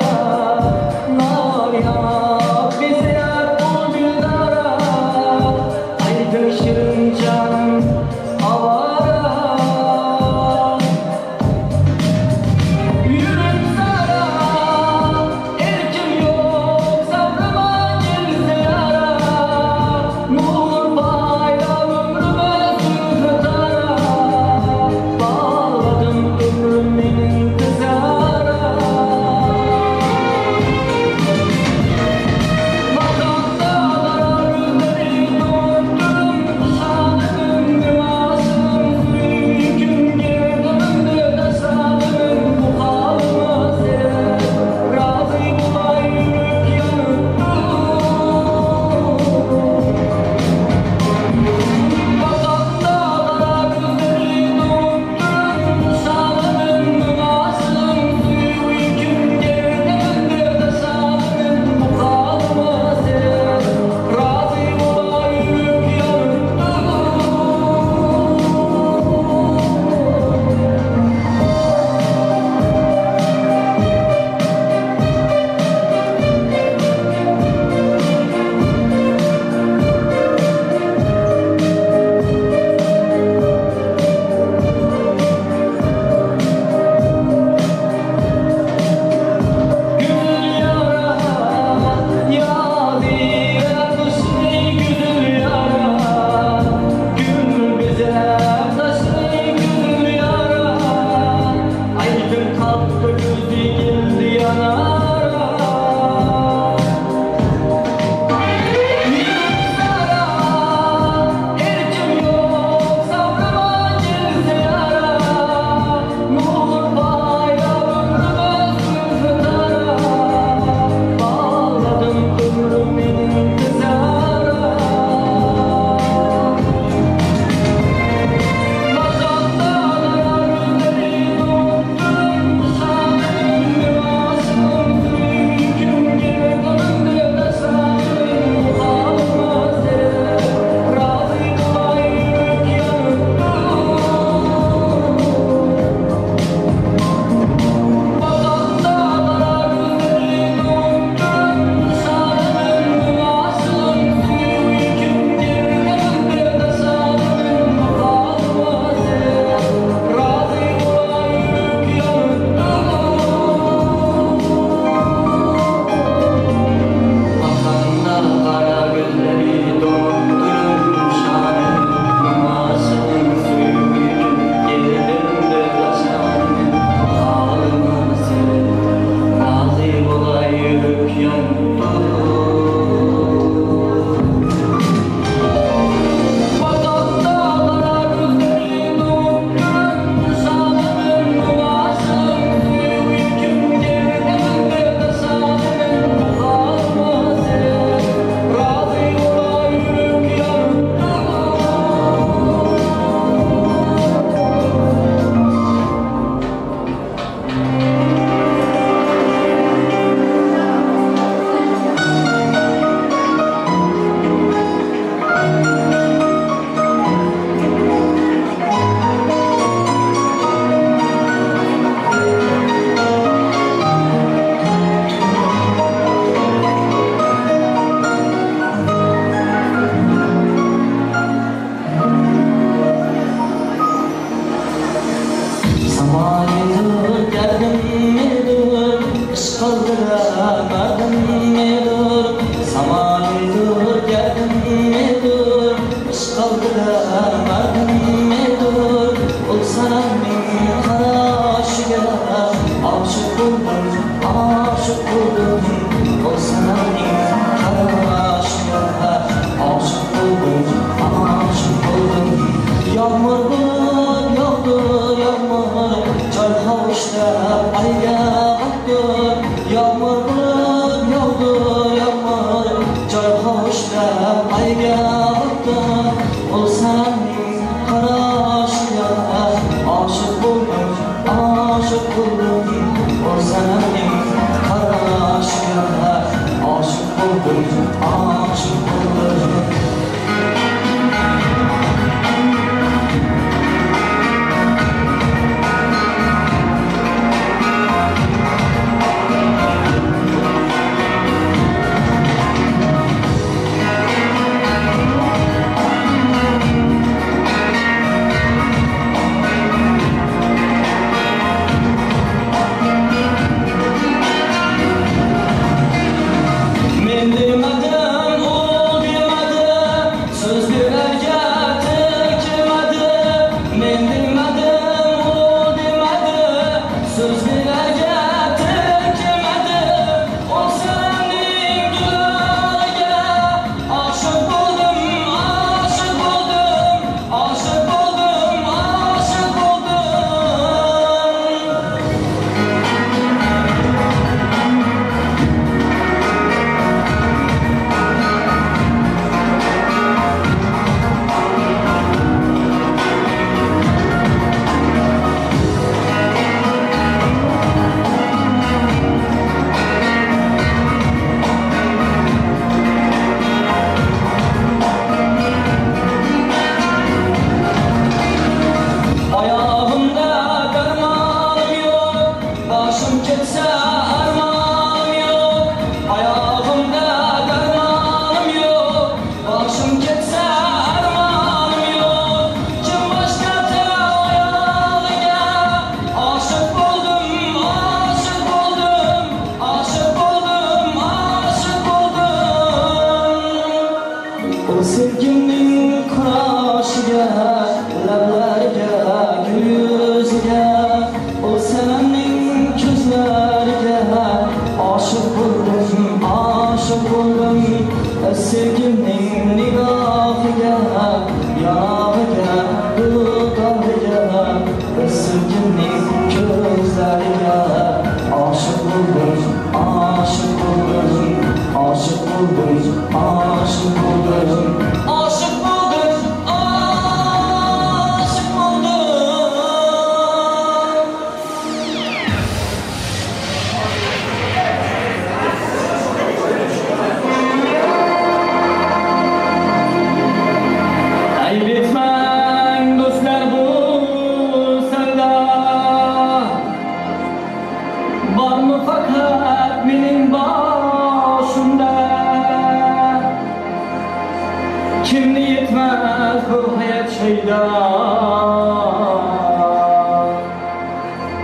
Yetmez bu hayat şeyda.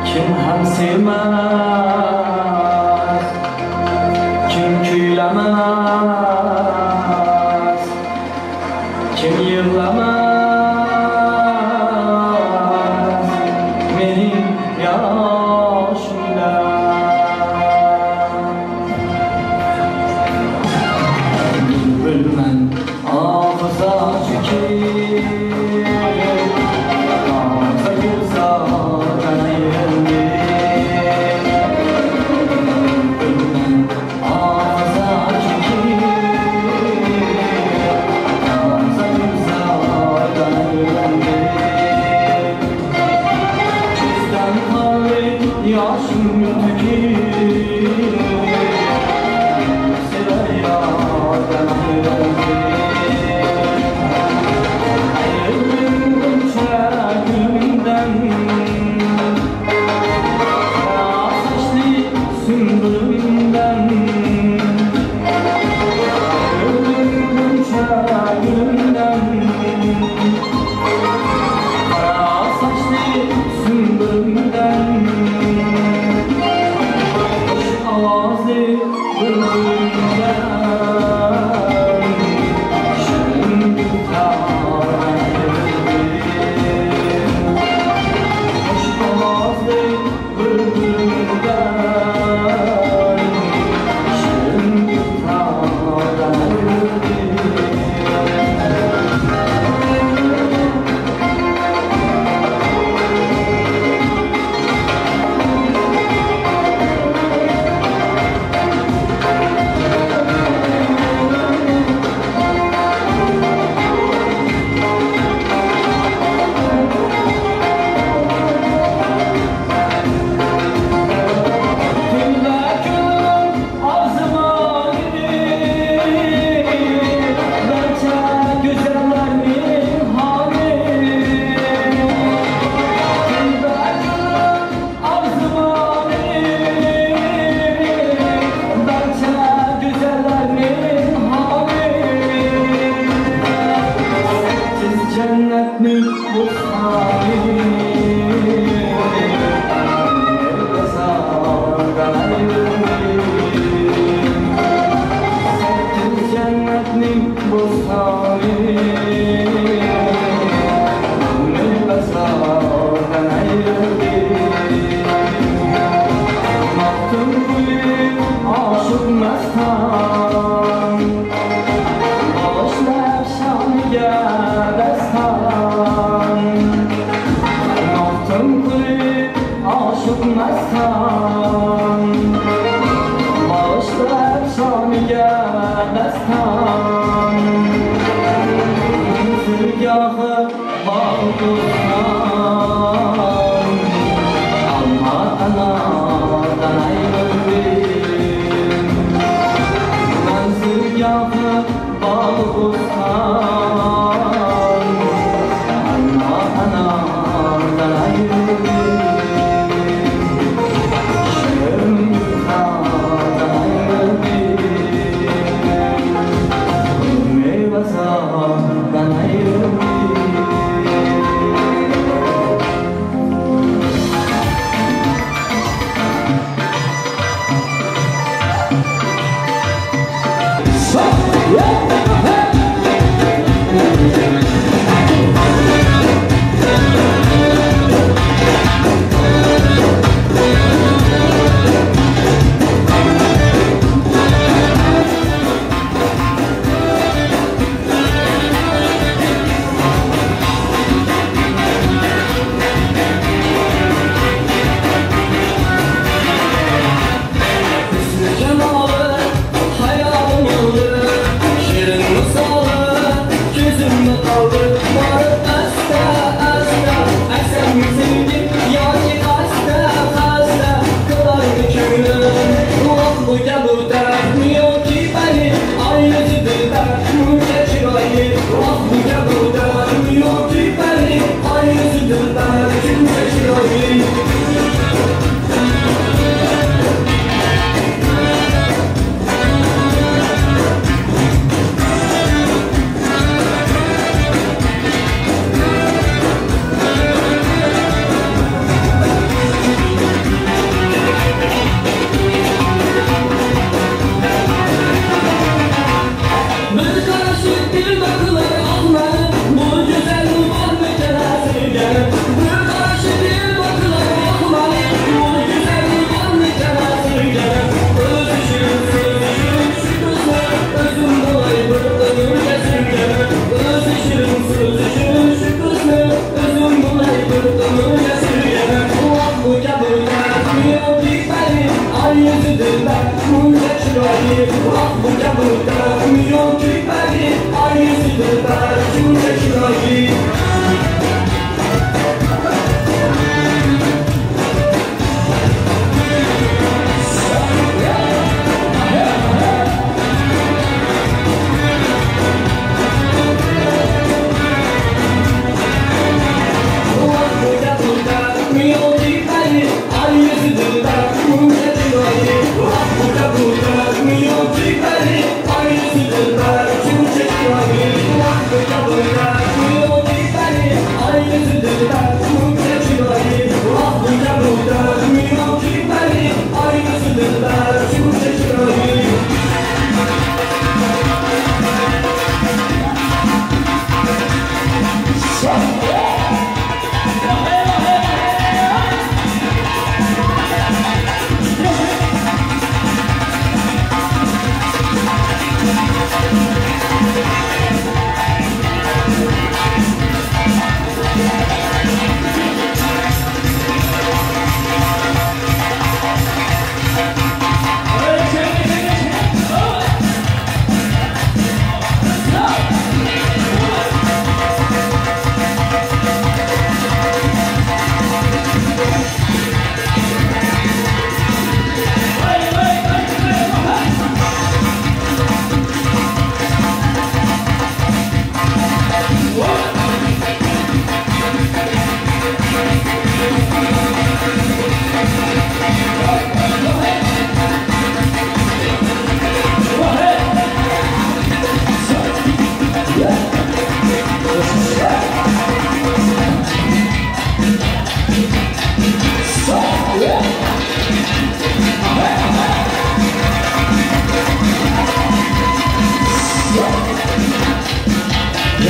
Kim hem sevmez, kim küylemez, kim yığlamaz benim yaşımda. Bülbül hafıza çekir, Gamze gülzardan ayırdı. Bülbül hafıza çekir, Gamze gülzardan ayırdı. Küzden kaldı yaşım tükir, Sever yardan ayrıldı. Ayrıldım gülümden, Kara saçlı sümbülümden. Ayrıldım gülümden, Kara saçlı sümbülümden. Hoş avazlı bülbülümden, Şirin gülzardan ayrıldım. Hoş avazlı bülbülümden, Şirin gülzardan ayrıldım. Tülle gülüm ağzıma girir, Bence güzellerinin hali. Tülle gülüm ağzıma girir, Bence güzellerinin hali. Sekiz cennetlik bostani, Meyvezardan ayrıldım. Sekiz cennetlik bostani, Meyvezardan ayrıldım. Maktımguli aşık mestan, Bağışla şaniga destan. Maktımguli aşık mestan, Bağışla şaniga destan. Zülgahı bağ-bostan, Alma anardan ayrıldım. Menzilgahı bağ-bostan, Alma anardan ayrıldım. Şirin gülzardan ayrıldım. Meyvezardan ayrıldım. Hüsnü cemalı hayalım oldu, Şirin misalı gözümde kaldı. Varıp este este esen sevgi, yoki xasta xasta kılaydı könlüm. Vah bu kabutar yoki beni, ay yüzü dilber muncha chiroyli. Vah bu kabutar yoki beni, ay yüzü dilber muncha chiroyli.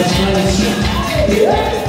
Nice, nice.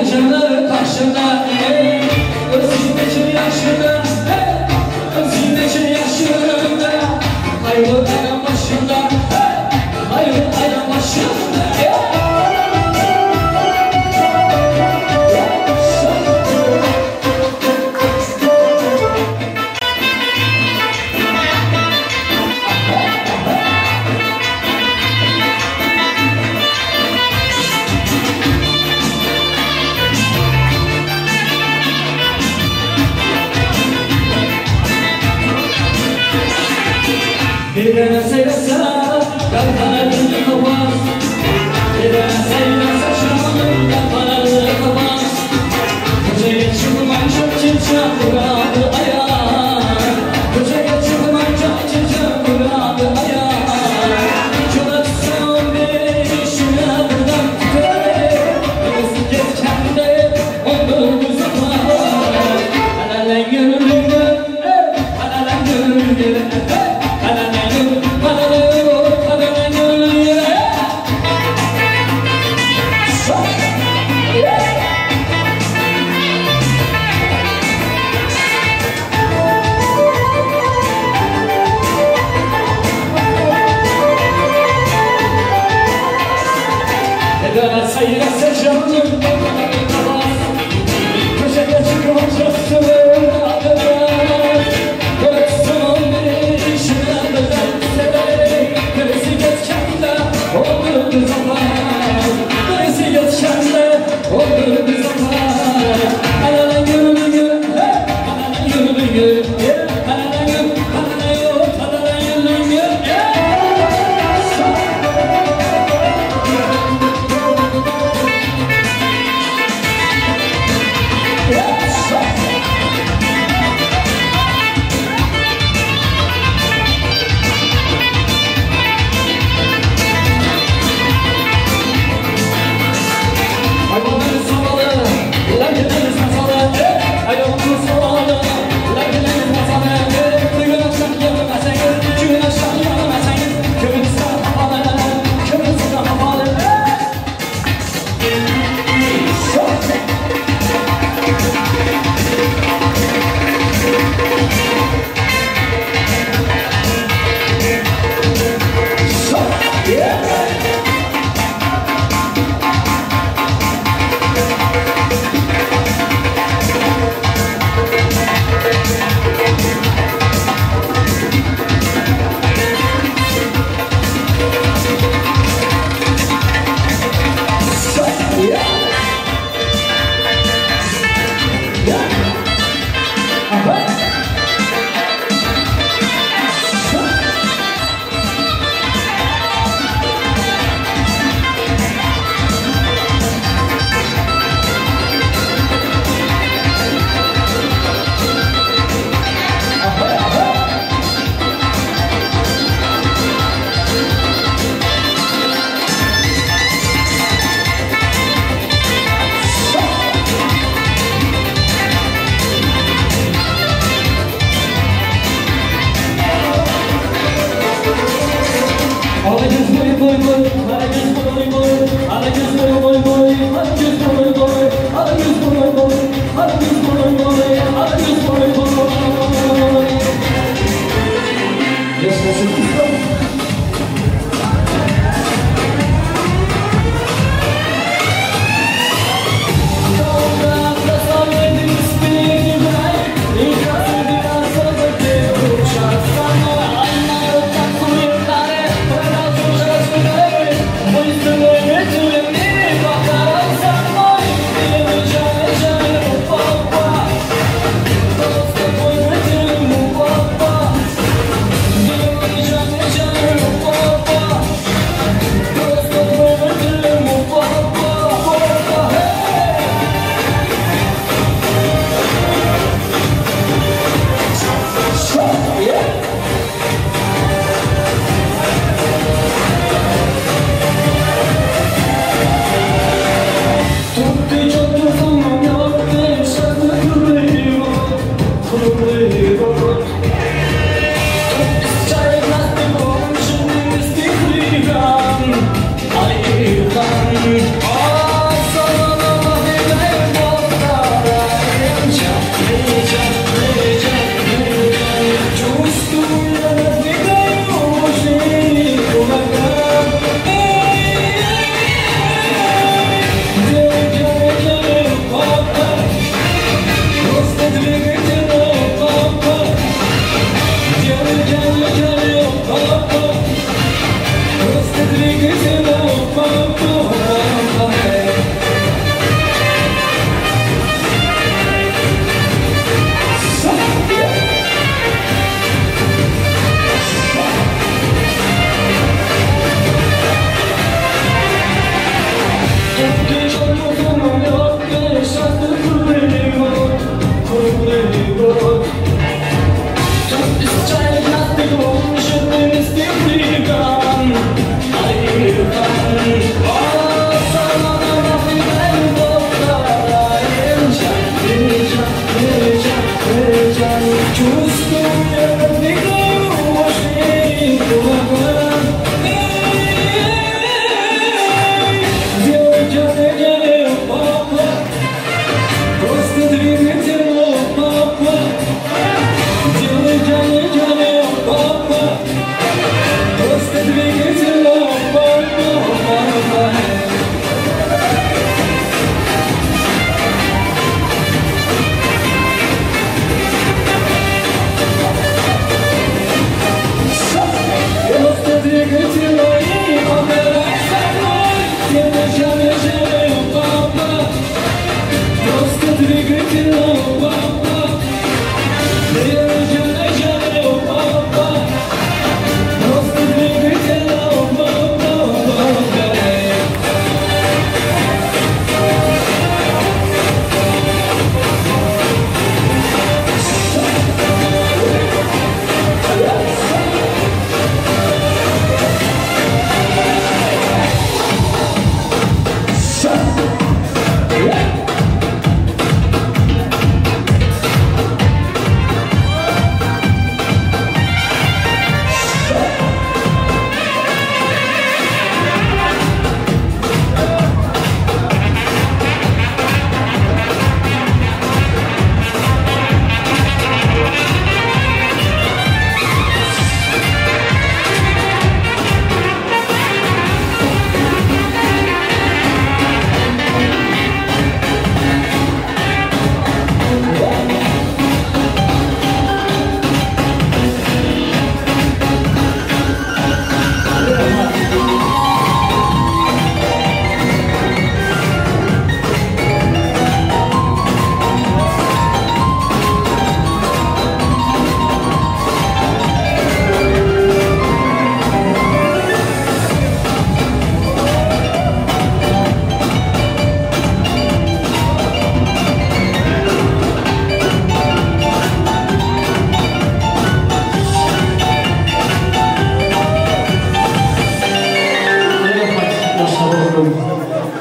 Pençeler kaşında, ey, özündeki yaşında, ey, özündeki yaşında, kaygı ayran başında, ey, kaygı ayran başında, ey.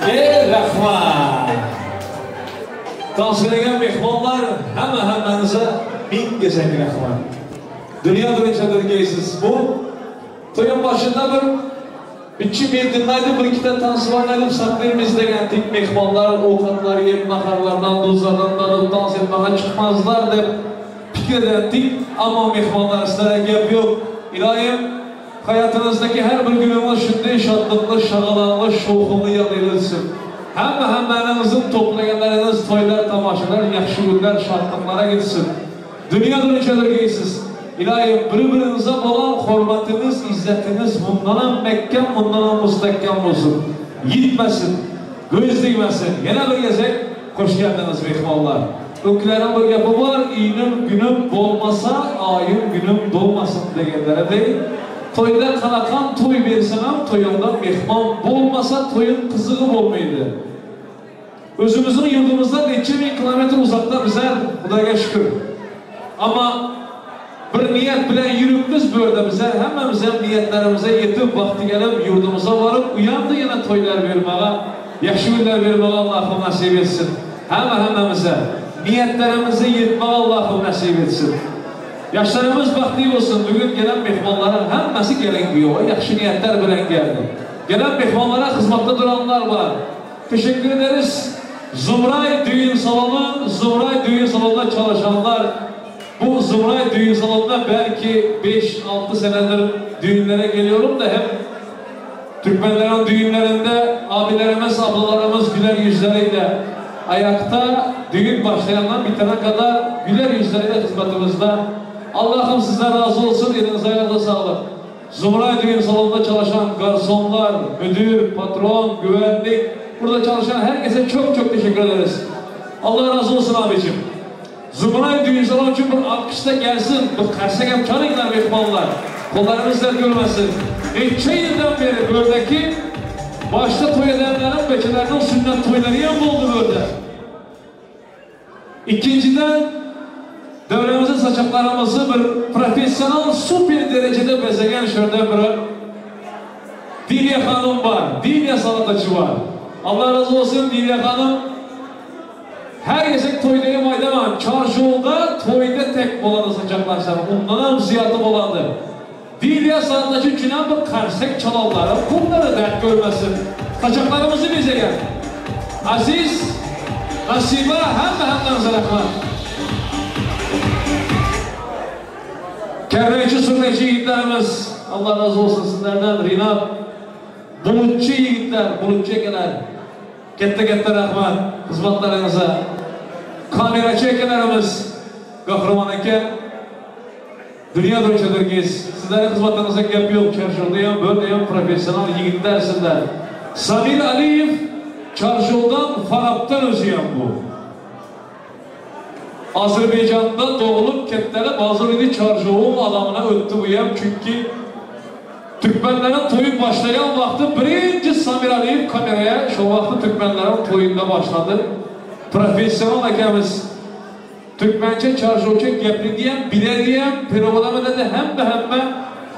Ey rahmat! Dans edegan mehmonlar, hamma hammanize ming gezek rahmat. Dünya birinchidir geysiz bu. To'yun başında bir ikki medinlaydi, bir ikkita tansvarlaydi, saklaymiz degan tik mehmonlar ovqatlar yeb, naharlardan, duzlardan dadib dans etmeye çıkmazlar deb fikr edardik. Ammo mehmonlar sizlarga gap yo'q. Iloyim hayotinizdagi har bir kuningiz shunday shodlikli, shag'alonli, shovqinli yig'ilsin. Hamma hammangizni to'plaganlaringiz to'ylar, tomoshalar, yaxshi kunlar, shodliklarga gitsin. Dünya birinchidir Iloyim bir-biringize olan hurmatiniz, izzetiniz bundan ham mehkam, bundan ham mustahkam bo'lsin. Yitmasin, ko'z tegmasin. Yana bir gezek hoş geldiniz mehmonlar. Öklerin bir gapi bor, inim günüm bo'lmasa, oyim günüm dolmasin deganlaridek. To'yda qanaqam to'y bersan ham to'yingda mehmon bo'lmasa to'yin qizig'i bo'lmaydi. O'zimizning yurtimizdan necha ming kilometr uzoqda bizlar, Xudoga shukr. Ammo bir niyat bilan yuribmiz bu yerda bizlar hammamiz ham niyatlarimize yetib, vaqti kelib yurtimizga borib, u yoqda yana to'ylar bermag'a, yaxshi kunlar bermag'a Allohim nasib etsin. Hamma hammamize niyatlarimize yetmag'a Allohim nasib etsin. Yaşlarımız baxtli olsun. Bugün gelen mehmonların hammasi gelin kuyov, yaxshi niyatlar bilan geldi. Gelen mehmonlara xizmatda duranlar var. Teşekkür ederiz. Zumray Düğün Salonu, Zumray Düğün Salonu'nda çalışanlar, bu Zumray Düğün Salonu'nda belki 5-6 senedir düğünlere geliyorum da hep Türkmenlerin düğünlerinde abilerimiz, ablalarımız güler yüzleriyle ayakta düğün başlayandan bitene kadar güler yüzleriyle hizmetimizde. Allah'ım sizden razı olsun, elinize ayağınıza sağlık. Zumray Düğün Salonu'nda çalışan garsonlar, müdür, patron, güvenlik, burada çalışan herkese çok çok teşekkür ederiz. Allah razı olsun abicim. Zumray Düğün Salonu için bir alkış da gelsin, bir karsak hem çalınlar mehmonlar. Kollarımız dert görmesin. Neçe yıldan beri buradaki başta toy edenlerin, beçelerinin sünnet toyları yan oldu burada. İkinciden, devremizin saçaklarımızı bir profesyonel süper derecede bezegen şurada bir Dilya Hanım var, Dilya sanatçı var. Allah razı olsun Dilya Hanım. Her gezek toydayım aydaman, çarşıda toyda tek boladı saçaklar sana, ondan ham ziyatı boladı. Dilya sanatçı üçün ham bir karsek çalanları, bunları dert görmesin. Saçaklarımızı bezegen. Aziz, Nasiba, hamma hamdanıza rahmat. Kerreyçi, surnayçı yiğitlerimiz, Allah razı olsun sizlerden, Rinat, Bulutçu yiğitler, bulutçu ekeler, katta katta rahmat xizmatlaringizga. Kamerachi akalarimiz, Qahramon aka, dunyo bo'yicha Sizlarning xizmatlaringizga gap yo'q, Charshovda ham, bu yerda ham professional yigitlar sizlar. Samir Aliyev Charshovdan, Farabdan o'zi ham bu. Azerbaycan'da doğulup ketleri bazı idi Çarşov'un adamına öttü bu ham, çünkü Türkmenlerin toyu başlayan vakti birinci Samir Aliyev kameraya şu vakti Türkmenlerin toyunda başladı. Profesyonel akamiz Türkmençe, Çarşovça gepli diyen, bile diyen, perovalama dedi hem de hem de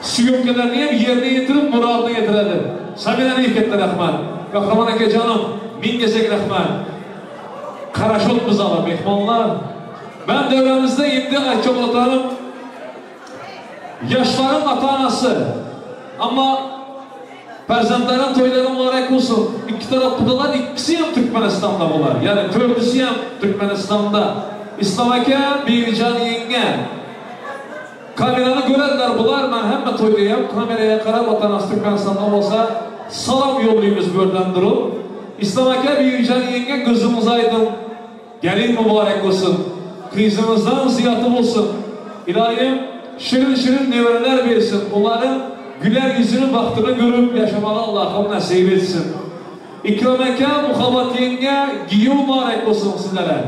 syomkalarını hem yerine getirip muradına getirdi. Samir Aliyev katta rahmat. Qahramon aka canım, ming gezak rahmat. Karaşot buzalı mehmanlar. Ben devremizde indi aytacak olanım yaşların ata-anası. Ama Perzentlerin toyları mübarek olsun. İki taraf kudalar ikisi hem Türkmenistan'da bunlar. Yani dördüsü hem Türkmenistan'da. İslam aka, Bibican yenge. Kameranı görenler bular. Ben hemme toydayım. Kameraya qarab ata-anası Türkmenistan'da olsa salam yolluyoruz buradan durup. İslam aka, Bibican yenge gözümüz aydın. Gelin mübarek olsun. Kızımızdan ziyatı olsun. İlahim şirin şirin nevreler versin. Onların güler yüzünü baktığını görüp yaşamalı Allah'ım nasip etsin. İkram aka, Muhabbat yenge, giyi mübarek olsun sizlere.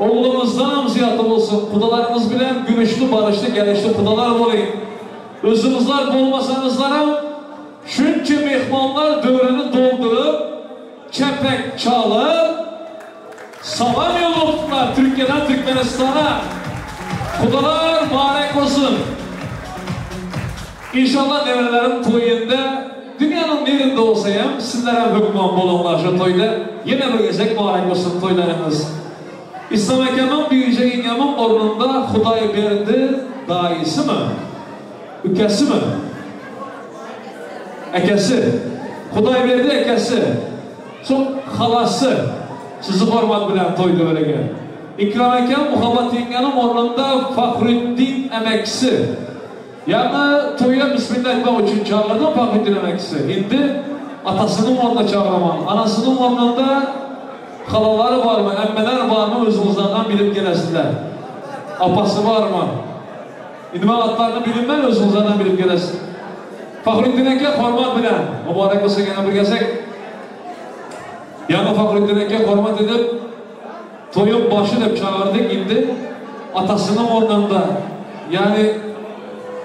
Oğlumuzdan ziyatı olsun. Kudalarımız bilen gülüşlü, barışlı, gelişli kudalar olayım. Özümüzler bolmasanızlarım, çünkü mehmanlar dövrünü doldurup, çepek çalıp, salam yollattılar Türkiye'den Türkmenistan'a. Kudalar mübarek olsun. İnşallah nevrelerin toyunda, dünyanın nerinde olsayım, sizlere hükman bolunlar şu toyda. Yine bir gezek mübarek olsun toylarınız. İslam akamın büyüyecek yengemin ornunda Xudayberdi dayısı mı? Ükesi mi? Əkəsi. Xudayberdi əkəsi. Son xalası. Sizi hormat bilen toyda öyle İkram akam Muhabbat yengenin ornunda Faxrüddin əməkçisi. Yani toya bismillah etmek için çağırdım Faxrüddin əməkçisi. İndi atasının ornunda çağıramam. Anasının ornunda xalaları var mı, əmmələr var mı özünüzlerden bilip gelesinler. Apası var mı? İndi mən adlarını bilinmən özünüzlerden bilip gelesin. Faxrüddin aka hormat bilen, mübarek olsun gene bir gezek. Yani Faxrüddin aka hormat edip toyun başı dep çağırdık indi atasının ornunda. Yani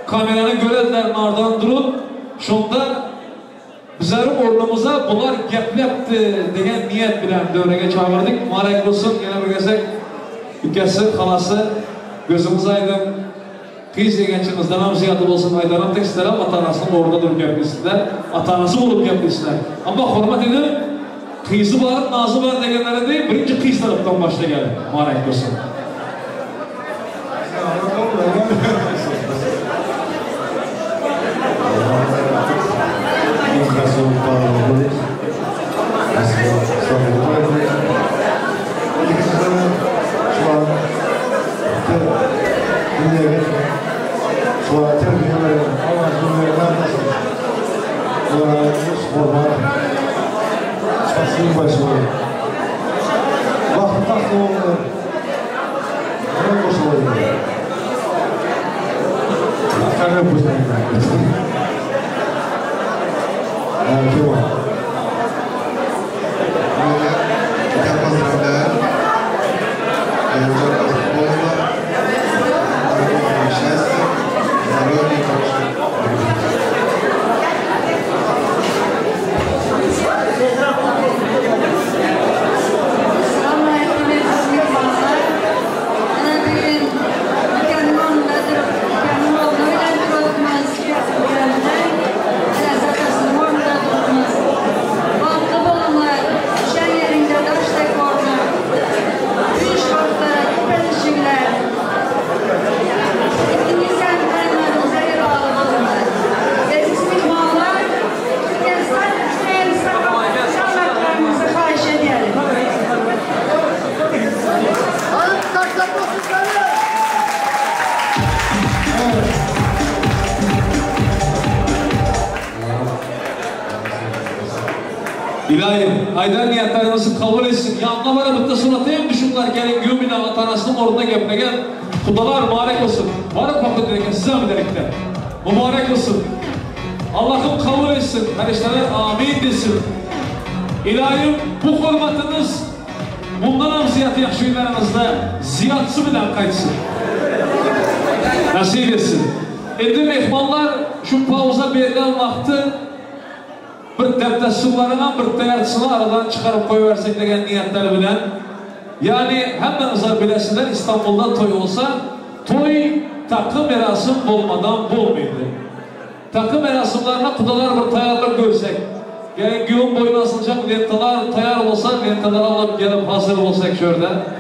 kameranı görenler nardan durup şunda bizlerin ornumuza bunlar geplepti degen niyet bilen dövrege çağırdık. Mübarek olsun gene bir gezek. Ükesi, halası gözümüz aydın. Kız yegençimizden ham ziyatı olsun aydanım tek sizlere ata-anasının orada durup geplisizler. Ata-anası bolup geplisizler. Ama hormat edip kızı var, nazı var degenlere değil, birinci kız taraftan başla geldi. Mübarek olsun. Спасибо большое. Я поздравляю. Я желаю вам счастья, здоровья и хорошего. İlahim, aydan niyetlerimizi kabul etsin. Yanına var bitta suratayım düşümler gelin güğümüne atanasının orada geplegen. Kudalar mübarek olsun. Varıp bakın direkt size mi direkte? Mübarek olsun. Allah'ım kabul etsin. Kardeşler amin desin. İlahim bu hürmetiniz bundan ham ziyatı yaxşı günlərinizdə ziyatsı bilen qayıtsın. Nasip etsin. Endi mehmanlar şu pauza verilen vaxtı bir dəbdəssularına, bir təyarçısını aradan çıxarıb qoyuversek degen niyetler bilen. Yani hemmenizler biləsinlər İstanbul'da toy olsa toy takı merasim olmadan bolmaydı. Takı merasimlerine kudalar bir tayarlık görsek. Gelin güyün boyuna asılacak lentalar tayar olsa, lentaları alıp gelip hazır olsak şurada.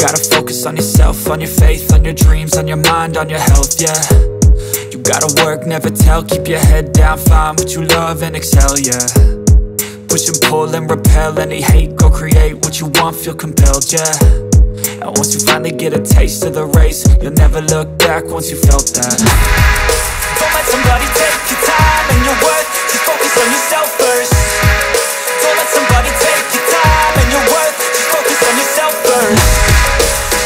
Gotta focus on yourself, on your faith, on your dreams, on your mind, on your health, yeah. gotta work, never tell Keep your head down, find what you love and excel, yeah Push and pull and repel any hate Go create what you want, feel compelled, yeah And once you finally get a taste of the race You'll never look back once you felt that Don't let somebody take your time and your worth Just focus on yourself first Don't let somebody take your time and your worth Just focus on yourself first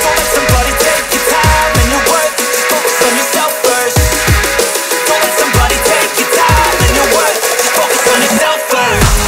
Don't let somebody take your time and your worth Just focus on yourself first Don't let somebody take your time and your worth Just focus on yourself first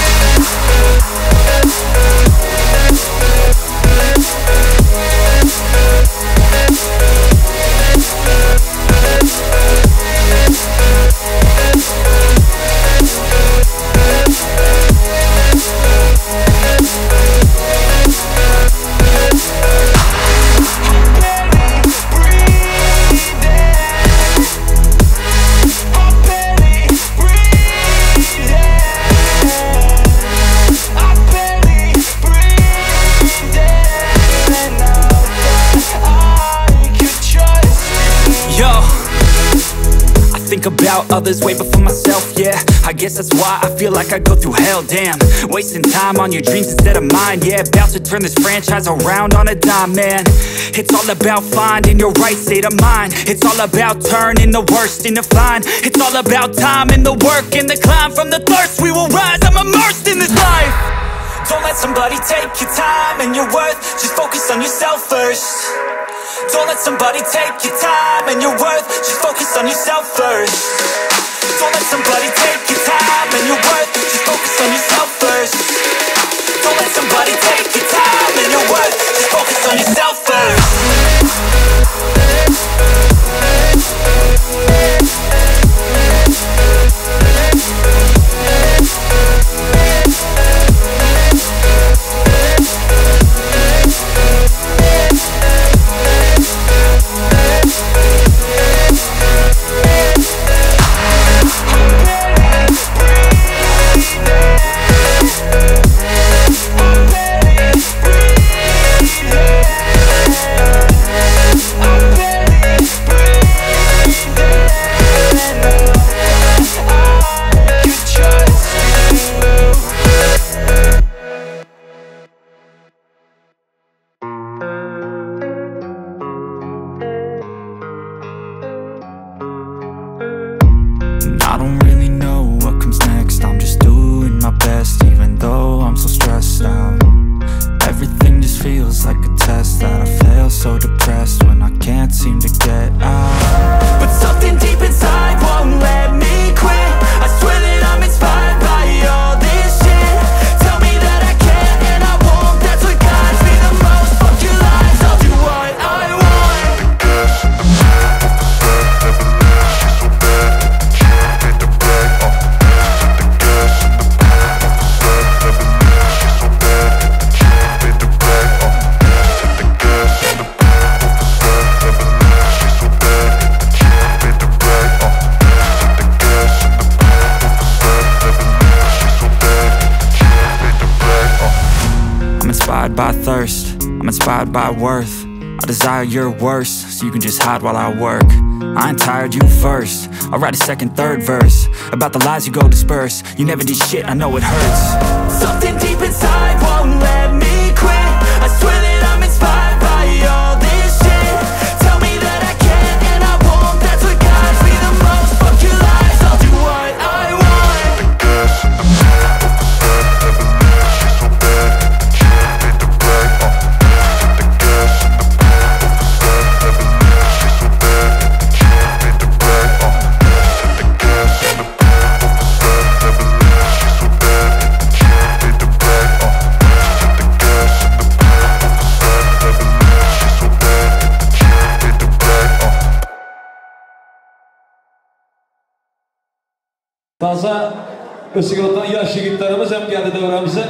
Yo I think about others way before myself, yeah I guess that's why I feel like I go through hell, damn Wasting time on your dreams instead of mine, yeah About to turn this franchise around on a dime, man It's all about finding your right state of mind It's all about turning the worst into fine It's all about time and the work and the climb From the thirst we will rise, I'm immersed in this life Don't let somebody take your time and your worth Just focus on yourself first Don't let somebody take your time and your worth Just focus on yourself first Don't let somebody take your time and your worth Just focus on yourself first Don't let somebody take your time and your worth Just focus on yourself first And I don't really know what comes next I'm just doing my best even though I'm so stressed out Everything just feels like a test that I fail so depressed when I can't seem to get out But something deep inside won't let me quit I swear that I'm inspired by all this shit Tell me that I can and I won't That's what guides me the most Fuck your lies, I'll do what I want I'm inspired by thirst, I'm inspired by worth I desire your worst, so you can just hide while I work I ain't tired, you first I'll write a second, third verse About the lies you go disperse You never did shit, I know it hurts Something deep inside won't let me quit I swear that I'm inspired by all this shit Tell me that I can and I won't That's what guides me the most Fuck your lies, I'll do what I want Taza Ösügürotdan yaş ýigitlerimiz hem geldi döwrämize.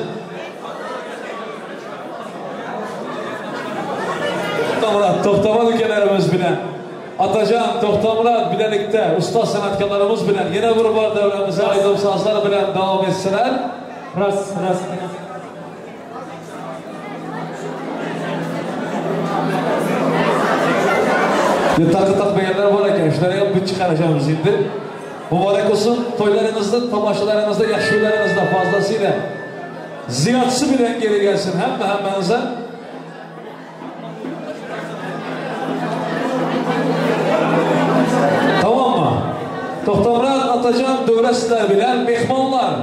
Tohtamyrat, Tohtaman ülkelerimiz bilen. Atajan, Tohtamyrat bilelikde usta sanatkarlarymyz bilen ýene bir bar döwrämize aýdym-sazlar bilen dowam etseler. Ras, ras. Takı takmayanlar var eken. Şunları bir çıkaracağımız indi. Mübarek olsun. Toylarınızda, tamaşalarınızda, yaşlılarınızda fazlasıyla ziyadsı bilen geri gelsin. Hem de hemmenize. Tamam mı? Toxtamurat Atacan dövrə sizlər bilən mehmanlar.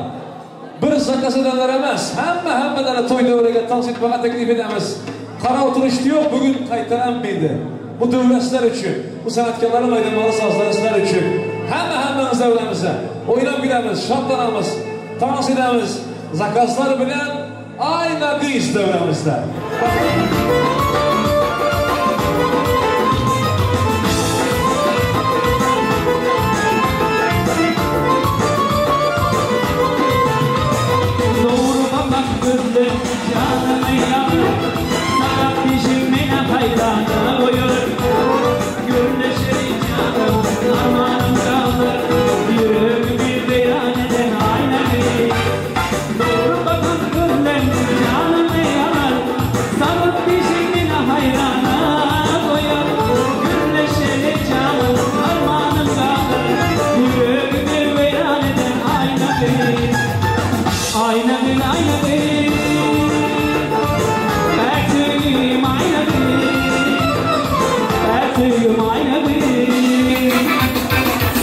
Bir zakaz edenler emez. Hemme hemmelere toy dövrəyə dans etməyə teklif edemiz. Kara oturuştu yok, bugün qaytaran mıydı? Bu dövrə sizlər üçün, bu sənətkarların aydınları sazları sizlər üçün. Hemme hemmeniz dövrəmizə. Oynam gülemiz, şadlanamız, dans edemiz. Zakazlar bilən ayna qız dövrəmizdə. Doğruma bak gözle canımı yanır. Sana peşimine hayrana koyur. Gürleşir canım armağanım kalır. Yüreğimi beyan eden ayna bir. Doğru bakın gözle canımı yanar. Sana peşimine hayrana koyur. Gürleşir canım armağanım kalır. Yüreğimi beyan eden ayna bir. Ayna bir, ayna bir, Pertüyüm ayna bir, Pertüyüm ayna bir.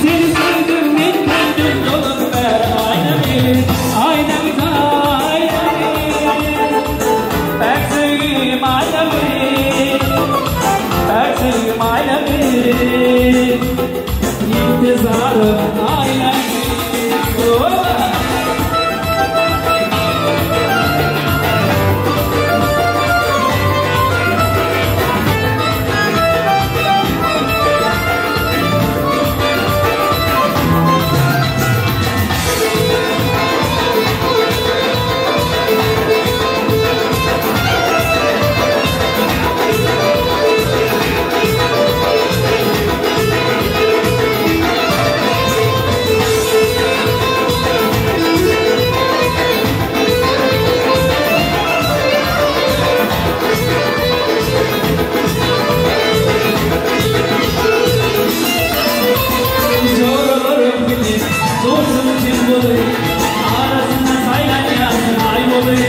Seni sevdim, minnetim dolup ver ayna bir, ayna bir, ayna bir. Pertüyüm ayna bir, Pertüyüm ayna bir. İntizarım ayna bir. Oh! Zoralarım gidip dostum kim olur? Arasında saylan yazın ay olur.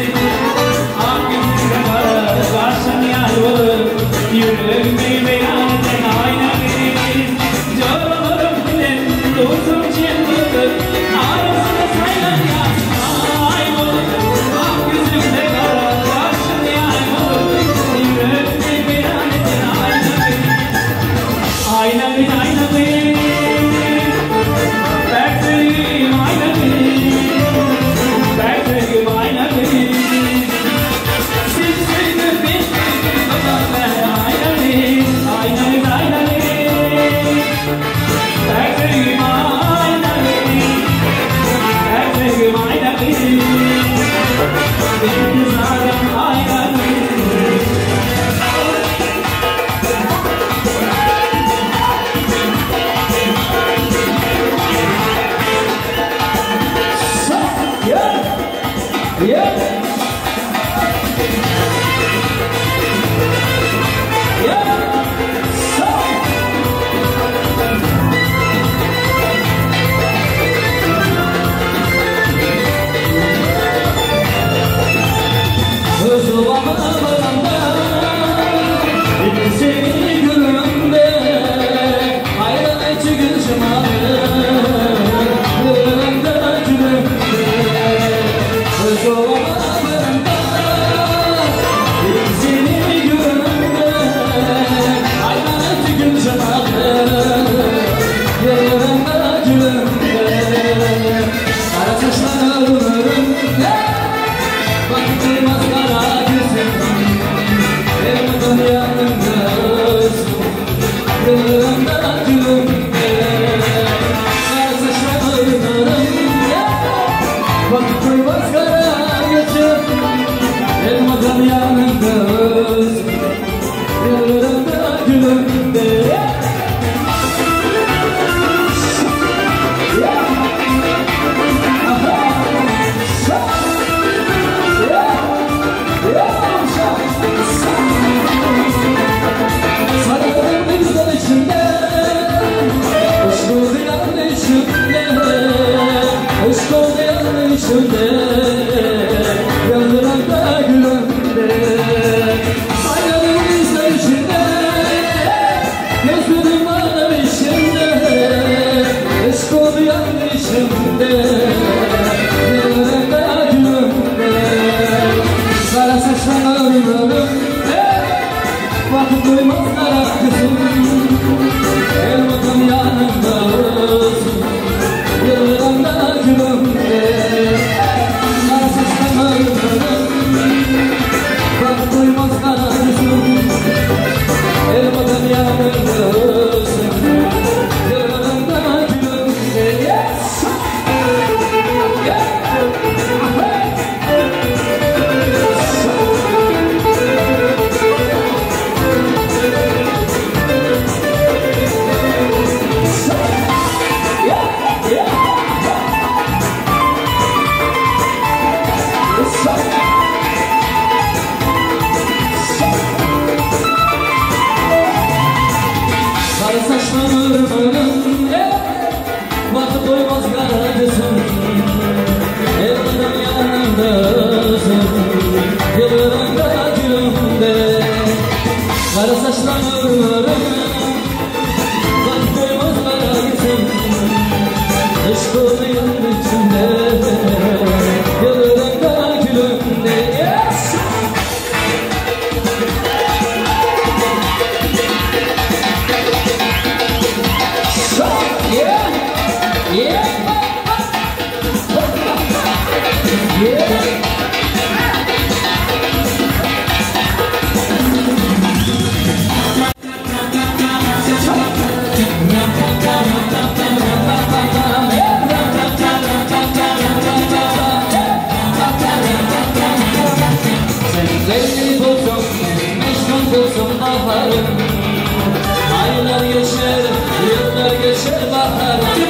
Ak yüzüne kara karşın yar olur. Yüreğimi beyan eden ayna bir. Zoralarım gidip dostum kim olur? Arasında saylan yazın ay olur. Ak yüzüne kara karşın yar olur. Yüreğimi beyan eden ayna bir. Ayna bir, ayna bir. Pertüyüm ayna bir, pertüyüm ayna bir. Siz sevdim, ben sevdim, baba ben ayna bir, ayna bir, ayna bir. Pertüyüm ayna. içimde, Yandıran da gülümde. Hayalım ise içinde, Gözlerim ağlar içimde, Eşk oldu yandı içimde, Yandıran da gülümde. Kara saçlarım ölüm, Vakit duymaz kara kızım, Elmadan yanındasın, Yıldıran da gülümde. Kara saçlarım ölüm, Vakit duymaz kara kızım, Elmadan yanındasın, Yıldıran da gülümde. Yes! Yeah! Kara saçlarım önümde, Vakit doymaz kara gözüm, Elmadan yanındasın, Yıldıran da gülümde. Kara saçlarım önümde, Vakit doymaz kara gözüm, Aşk oldu yandı içimde, Yıldıran da gülümde. Yes! Yeah! Yeah! Yeah! Sen Leyli bulsam, Mecnun bulsam baharım. Aylar geçer, yıllar geçer baharım.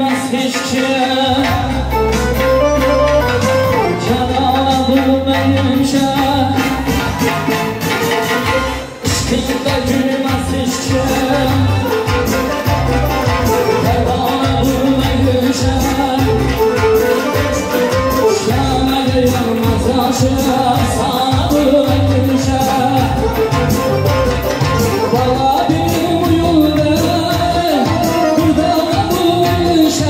gülmez hiç kim. Canana bulmayınca Işkında gülmez hiç kim. Pervane bulmayınca Şam'a yanmaz aşığa sana bulmayınca Valla benim yolda burada bulmayınca.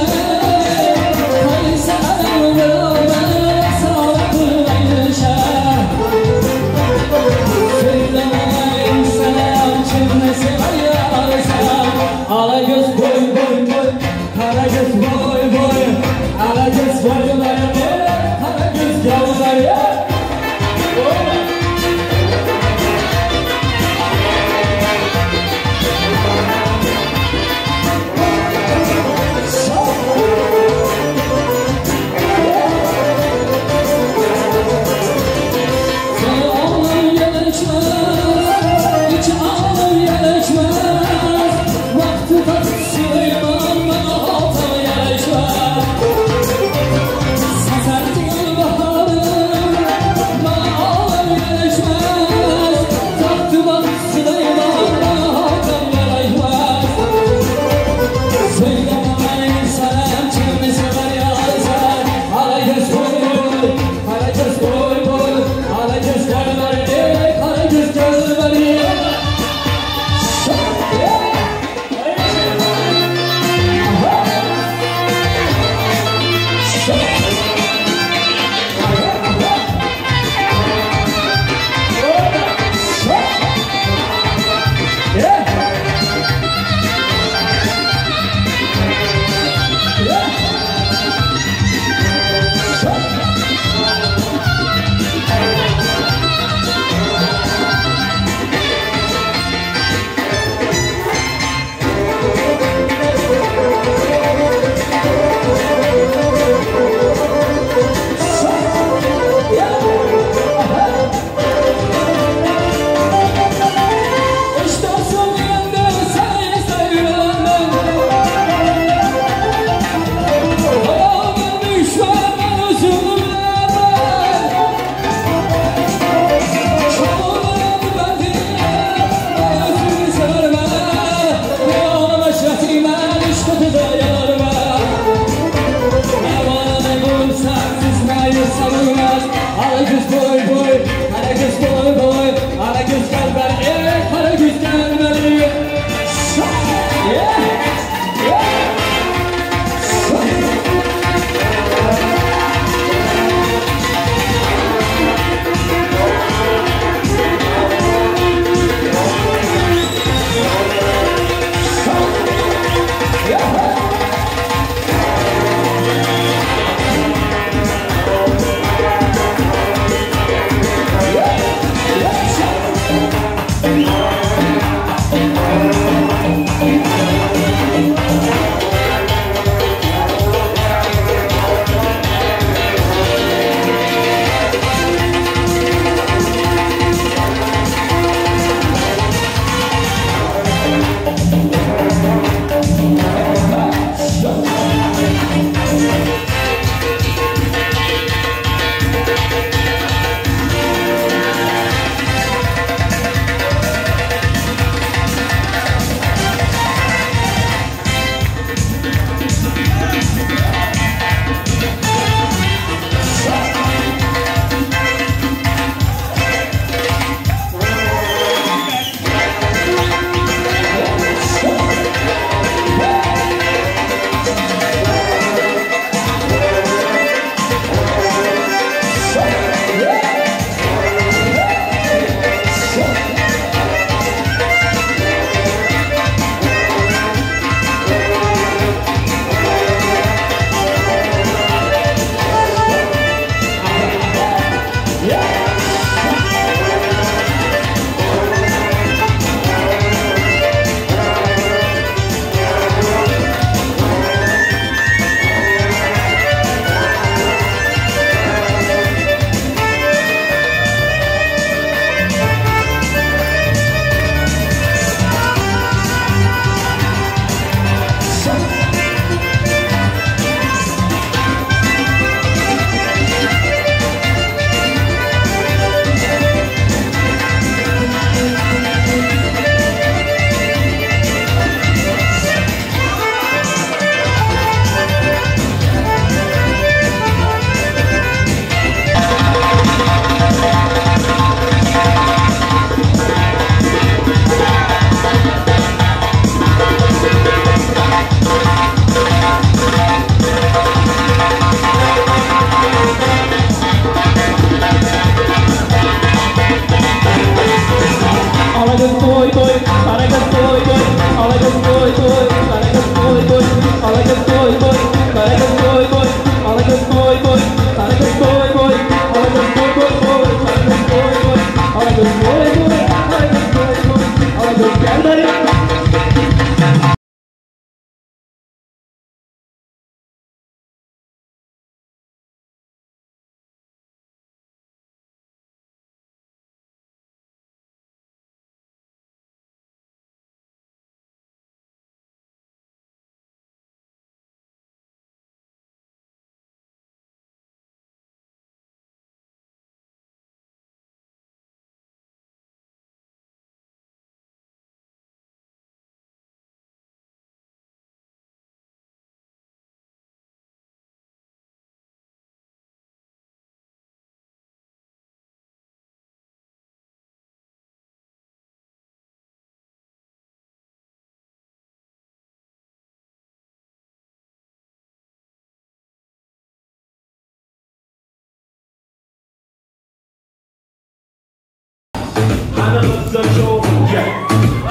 Hany gyzsa şowhun, yeah.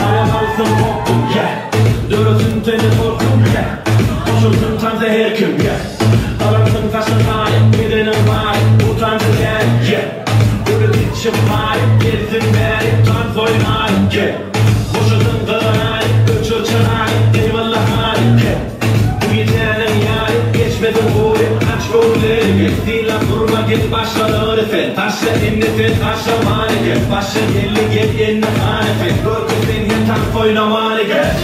Aýak alsyn hopun, yeah. Döresin seni korkun, yeah. Goşulsyn tansa her kim, yeah. Garansyn saçyň aýy, bedeniň baýy, utanjy däl, yeah. Uly kiçi paýy, gelsin bäri, tans oýnaýy, yeah. Goşulsyn gyraýy, öçür çyraýy, eýwalla haýy, yeah. Bu gijäniň ýaýy, geçmesin gury, aç göwünligi, Sylap durma gel başgalary sen, Taşla indi sen taşla many gel, Başa geldi gel indi hany sen, Görkez sen hem tans oýnamany gel.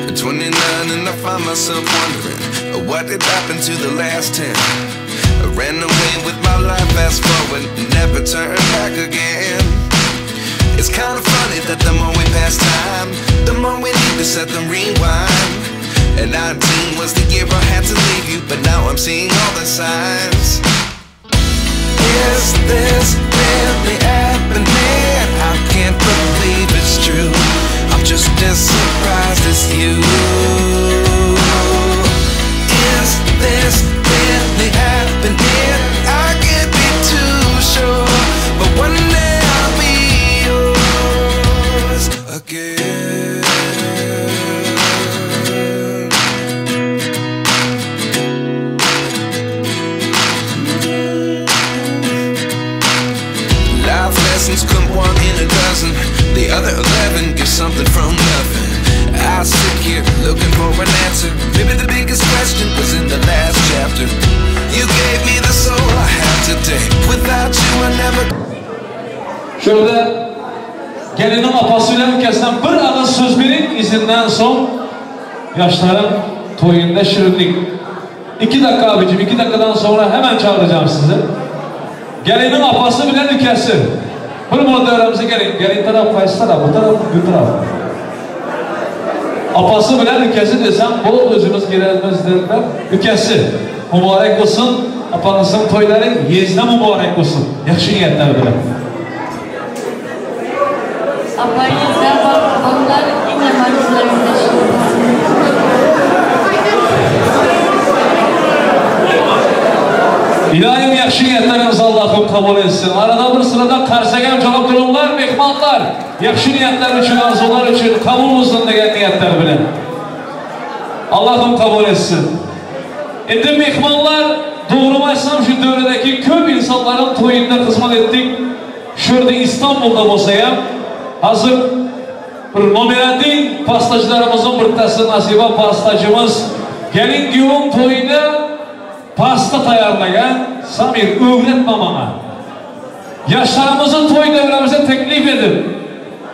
At 29 and I find myself wondering what did happen to the last 10. I ran away with my life, fast forward, never turn back again. It's kind of funny that the more we pass time, the more we need to set the rewind. And 19 was the year I had to leave you, but now I'm seeing all the signs. Is this really happening? I can't believe it's true. I'm just as surprised as you. Is this really happening? I can't be too sure, Gelinin apası bilen ülkesinden bir ağız söz verin, izinden son yaşların toyunda şirinlik. 2 dakika abicim, 2 dakikadan sonra hemen çağıracağım sizi. Gelinin apası bilen ülkesi. Bir bunu dövremize gelin. Gelin taraf kaysı taraf, bu taraf, bu taraf. Apası bilen ülkesi desem, bol özümüz gelenmez dediler. Ülkesi. Mübarek olsun. Apanızın toyları yezne mübarek olsun. Yaxşı niyetler bilen. Apanızda bak, onlar yine maçlarında İlahim yaxşı niyetlerimizi Allah'ım kabul etsin. Arada bir sırada karsegen çalıp durumlar, mehmanlar. Yaxşı niyetler için, arzular için kabul olsun degan niyetler bilen. Allah'ım kabul etsin. Endi mehmonlar, doğrumu aytsam, şu dövrədəki köp insanların toyunda xizmat etdik. Şu yerdə İstanbulda bolsa ham, hazır bir nomer один pastacılarımızın bittasi Nasiba pastacımız gelin kuyovun toyunda pasta tayyorlagan. Samir, o'g'ritma manga. Yaşlarımızı toy devremize teklif edip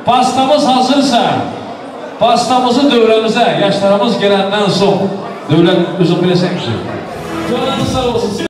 pastamız hazırsa pastamızı devremize yaşlarımız gelenden son devlet özün bilesen ki. Canınız sağ olsun.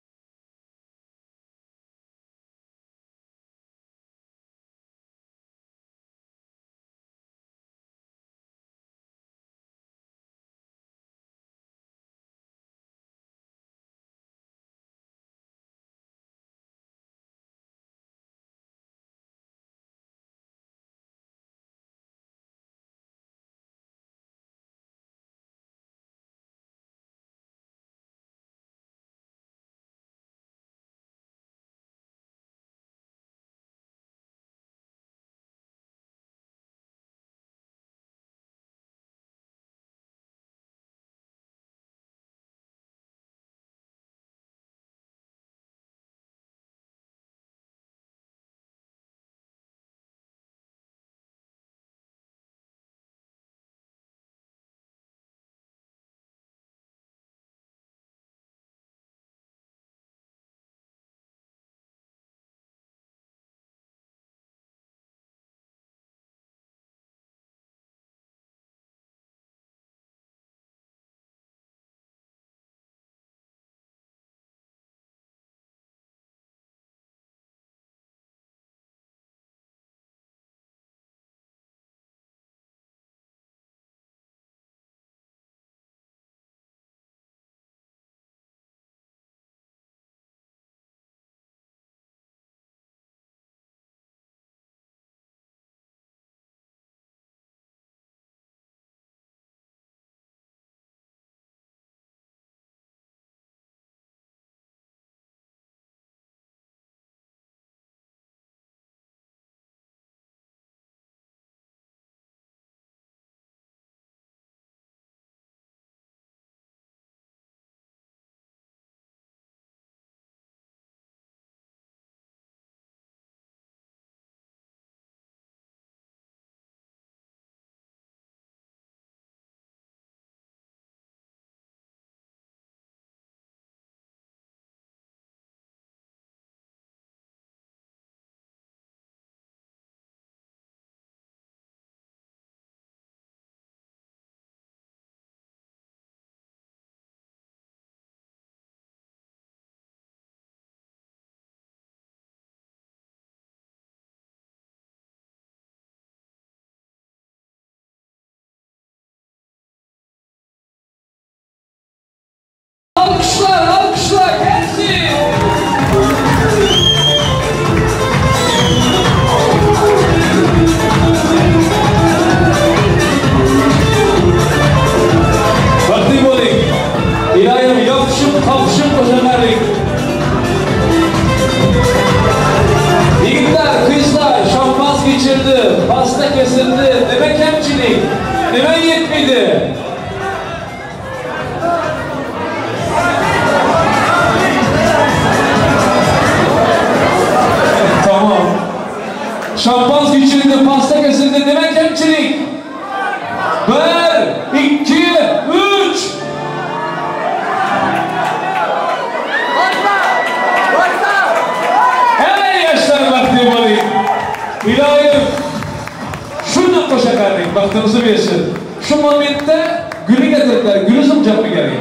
Bereketiňizi bersin. Şu momentde güli getiripler. Güli zyňjakmy gelin?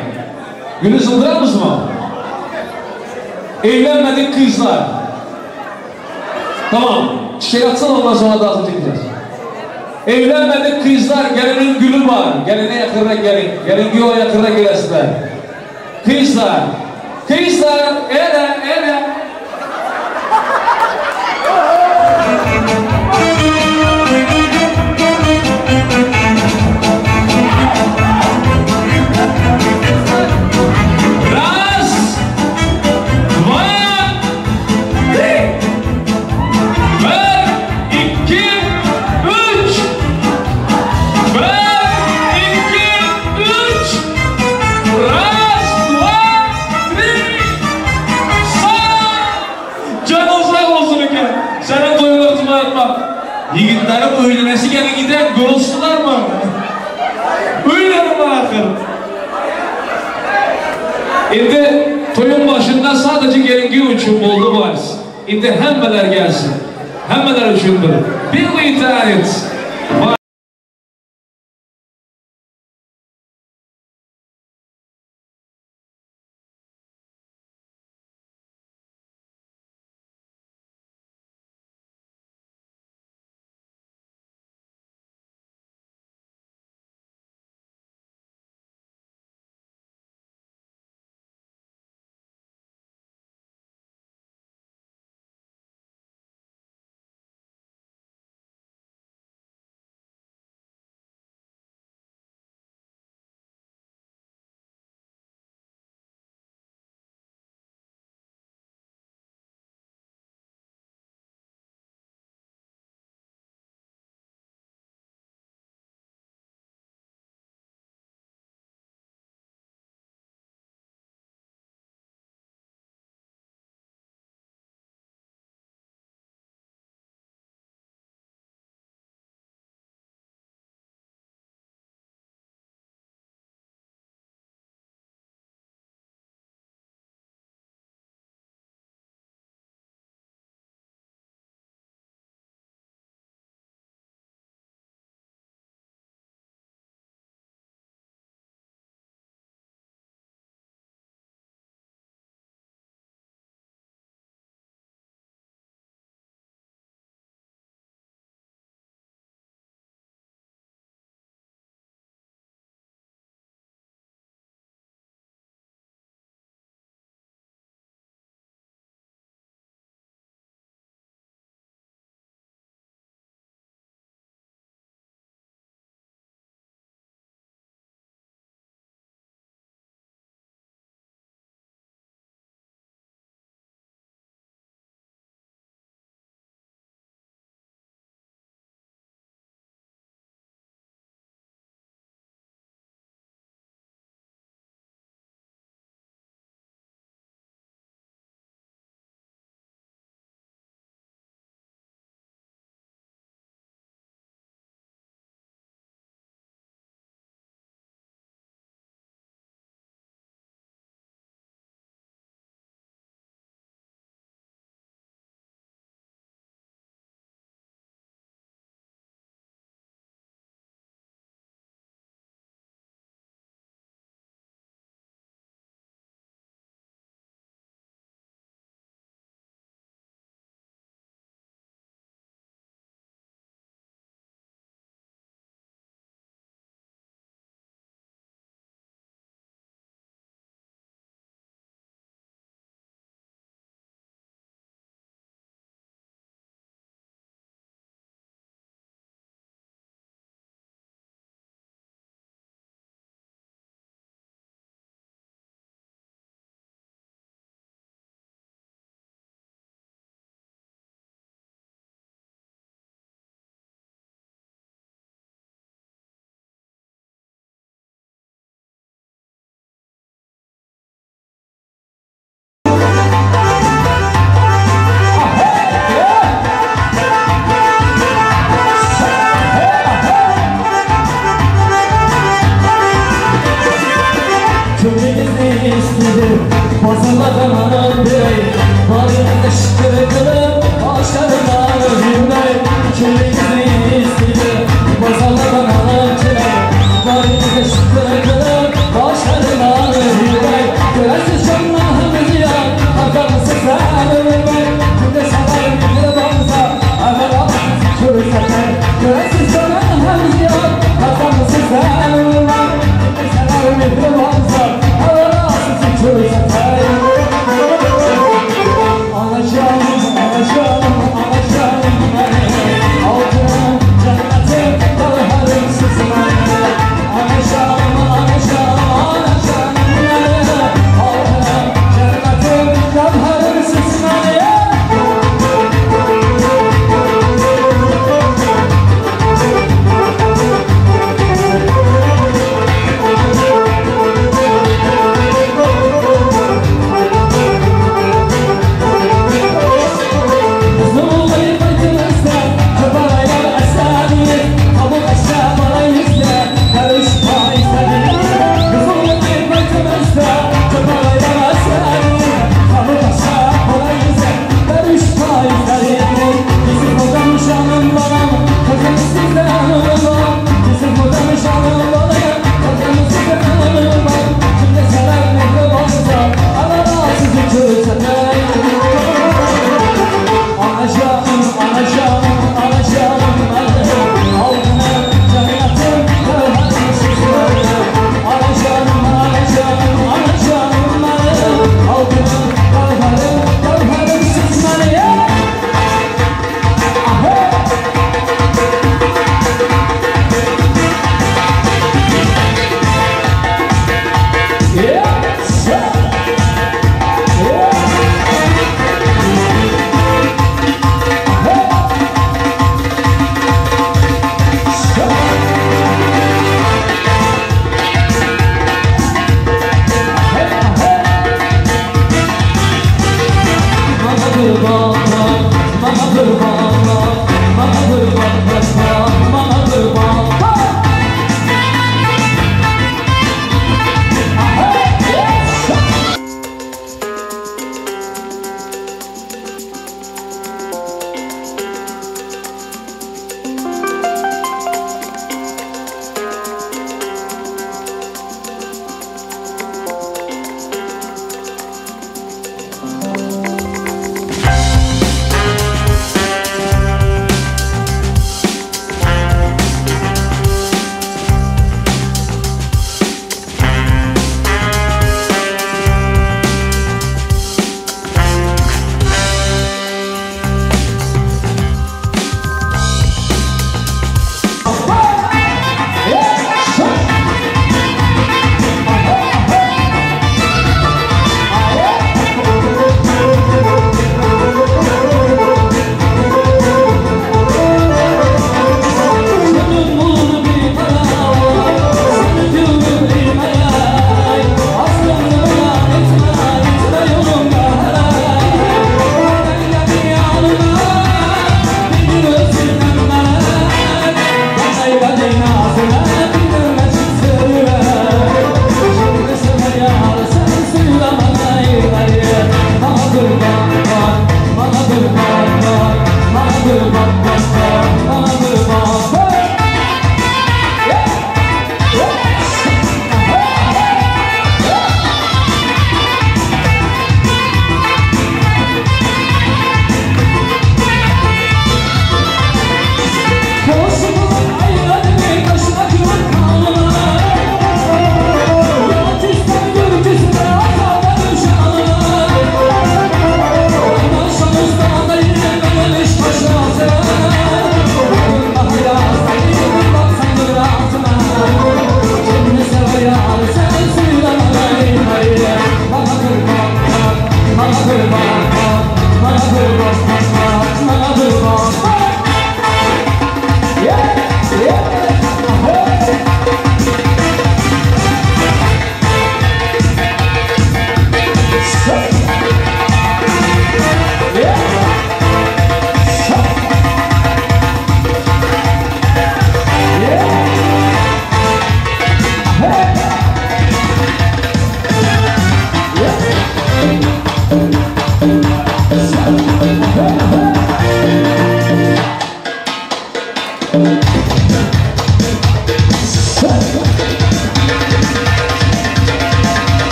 Güli zyňdyramyzmy? Evlenmedik kızlar. Tamam. Çiçek atsana ondan sonra da çekeceğiz. Evlenmedik kızlar gelinin gülü var. Geline yakınına gelin. Gelin güyo yakınına gelesinler. Kızlar. Kızlar. Ele ele. Raz, dva, tri. Bir, iki, üç. Bir, iki, üç. Raz, dva, tri. Sağ. Canın sağ olsun eke. Senin toyunu tutma. Ýigitlerim öýlenesi gelin gider, görüşdülermi? Öýleri bar ahyr. Indi toýuň başynda sadece gelin giýew üçin boldy wals. Indi hemmeler gelsin. Hemmeler üçindir. Bir tanец.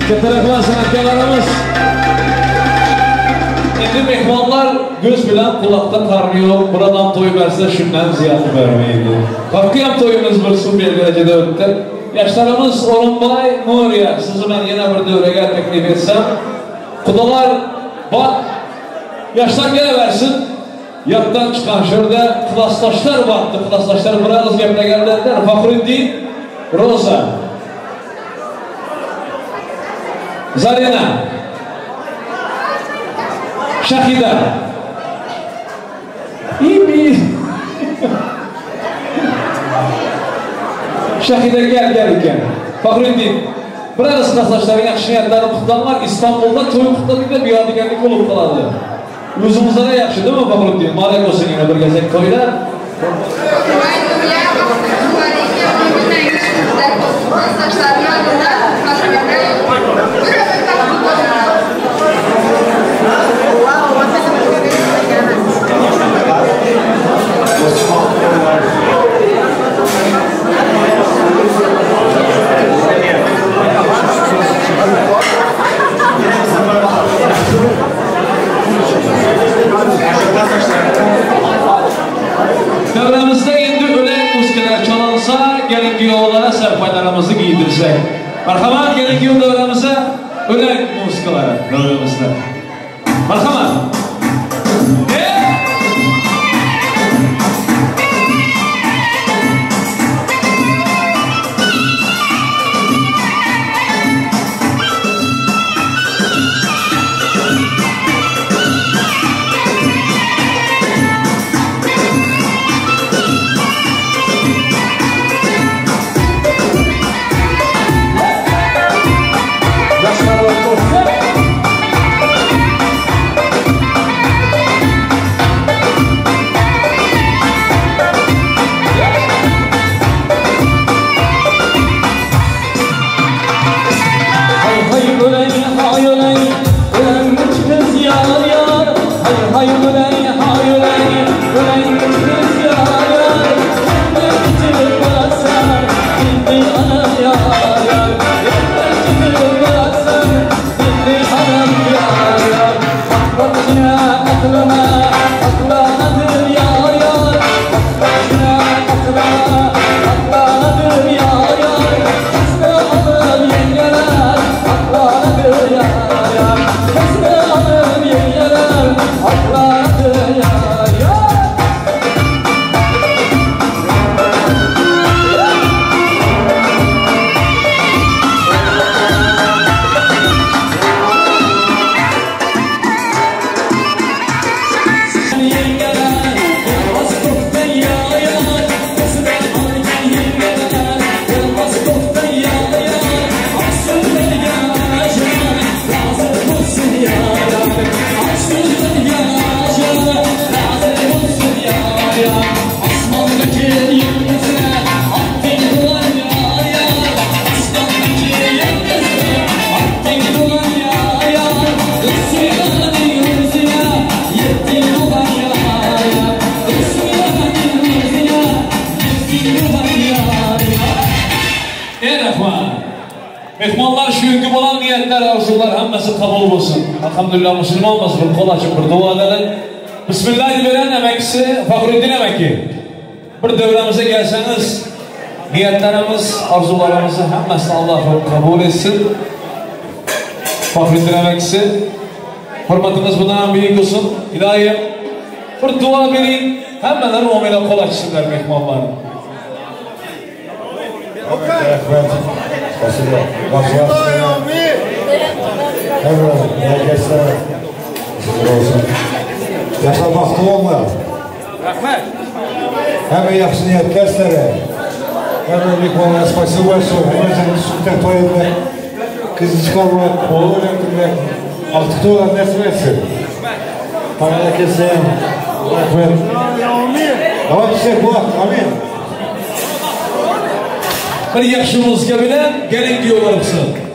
Katta rahmat san'atkorlarimiz. Endi mehmonlar ko'z bilan quloqda qarni yo'q. Bir odam to'y bersa shundan ziyod bermaydi. Qapqiyam to'yimiz bir super darajada o'tdi. Yoshlarimiz O'rinboy, Nuriya, sizni men yana bir davraga taklif etsam, Xudolar bor. Yoshlar kelaversin. Yoddan chiqqan shurda klassdoshlar bordi. Klassdoshlar bir og'iz gaplaganlar. Faxriddin, Roza. Zarina. Shahida. Ibi. Shahida gel gel ekan. Faxriddin, bir og'iz klassdoshlaring yaxshi niyatlarini qutlanglar. Istanbulda to'y qutladik deb yodigarlik bo'lib qoladi. O'zimizda yaxshi, değil mi Faxriddin? Muborak bo'lsin yana bir gazak to'ylar. Davramizda endi o'lak musiqalar çalınsa, gelin kuyovlara sarpaylarimizni giydirsek. Marhamat, gelin kuyov davramizda o'lak musiqalari davramizda. Marhamat. Mehmonlar shu kungi bo'lgan niyatlar, orzular hammasi qabul bo'lsin. Alhamdulillah musulmonmiz, bir qo'l ochib bir duo edelim. Bismillah deb amakisi Faxriddin amaki. Bir davramizga kelsangiz, niyatlarimiz, orzularimizni hammasini Alloh qabul etsin. Faxriddin amakisi, hurmatimiz bundan ham buyuk bo'lsin. Iloyim, bir duo bering, hammalari o'ngila qo'l ochsinlar mehmonlar. Rahmat. Спасибо. Herkese olsun. Yaşar baxtlı olma. Rahmat. Hemen yaxşı niyetler sizlere. Hemen mehmonlara спасибо большое. Hemen seni sütten toy etmek, kızı çıkarmak, oğlu öğretmek, artık da olan nasip etsin. Parayla keseyim. Rahmet. Давайте всех благ. Аминь. Bir yaxshi muzika bilan gelin kuyovlar qilsin.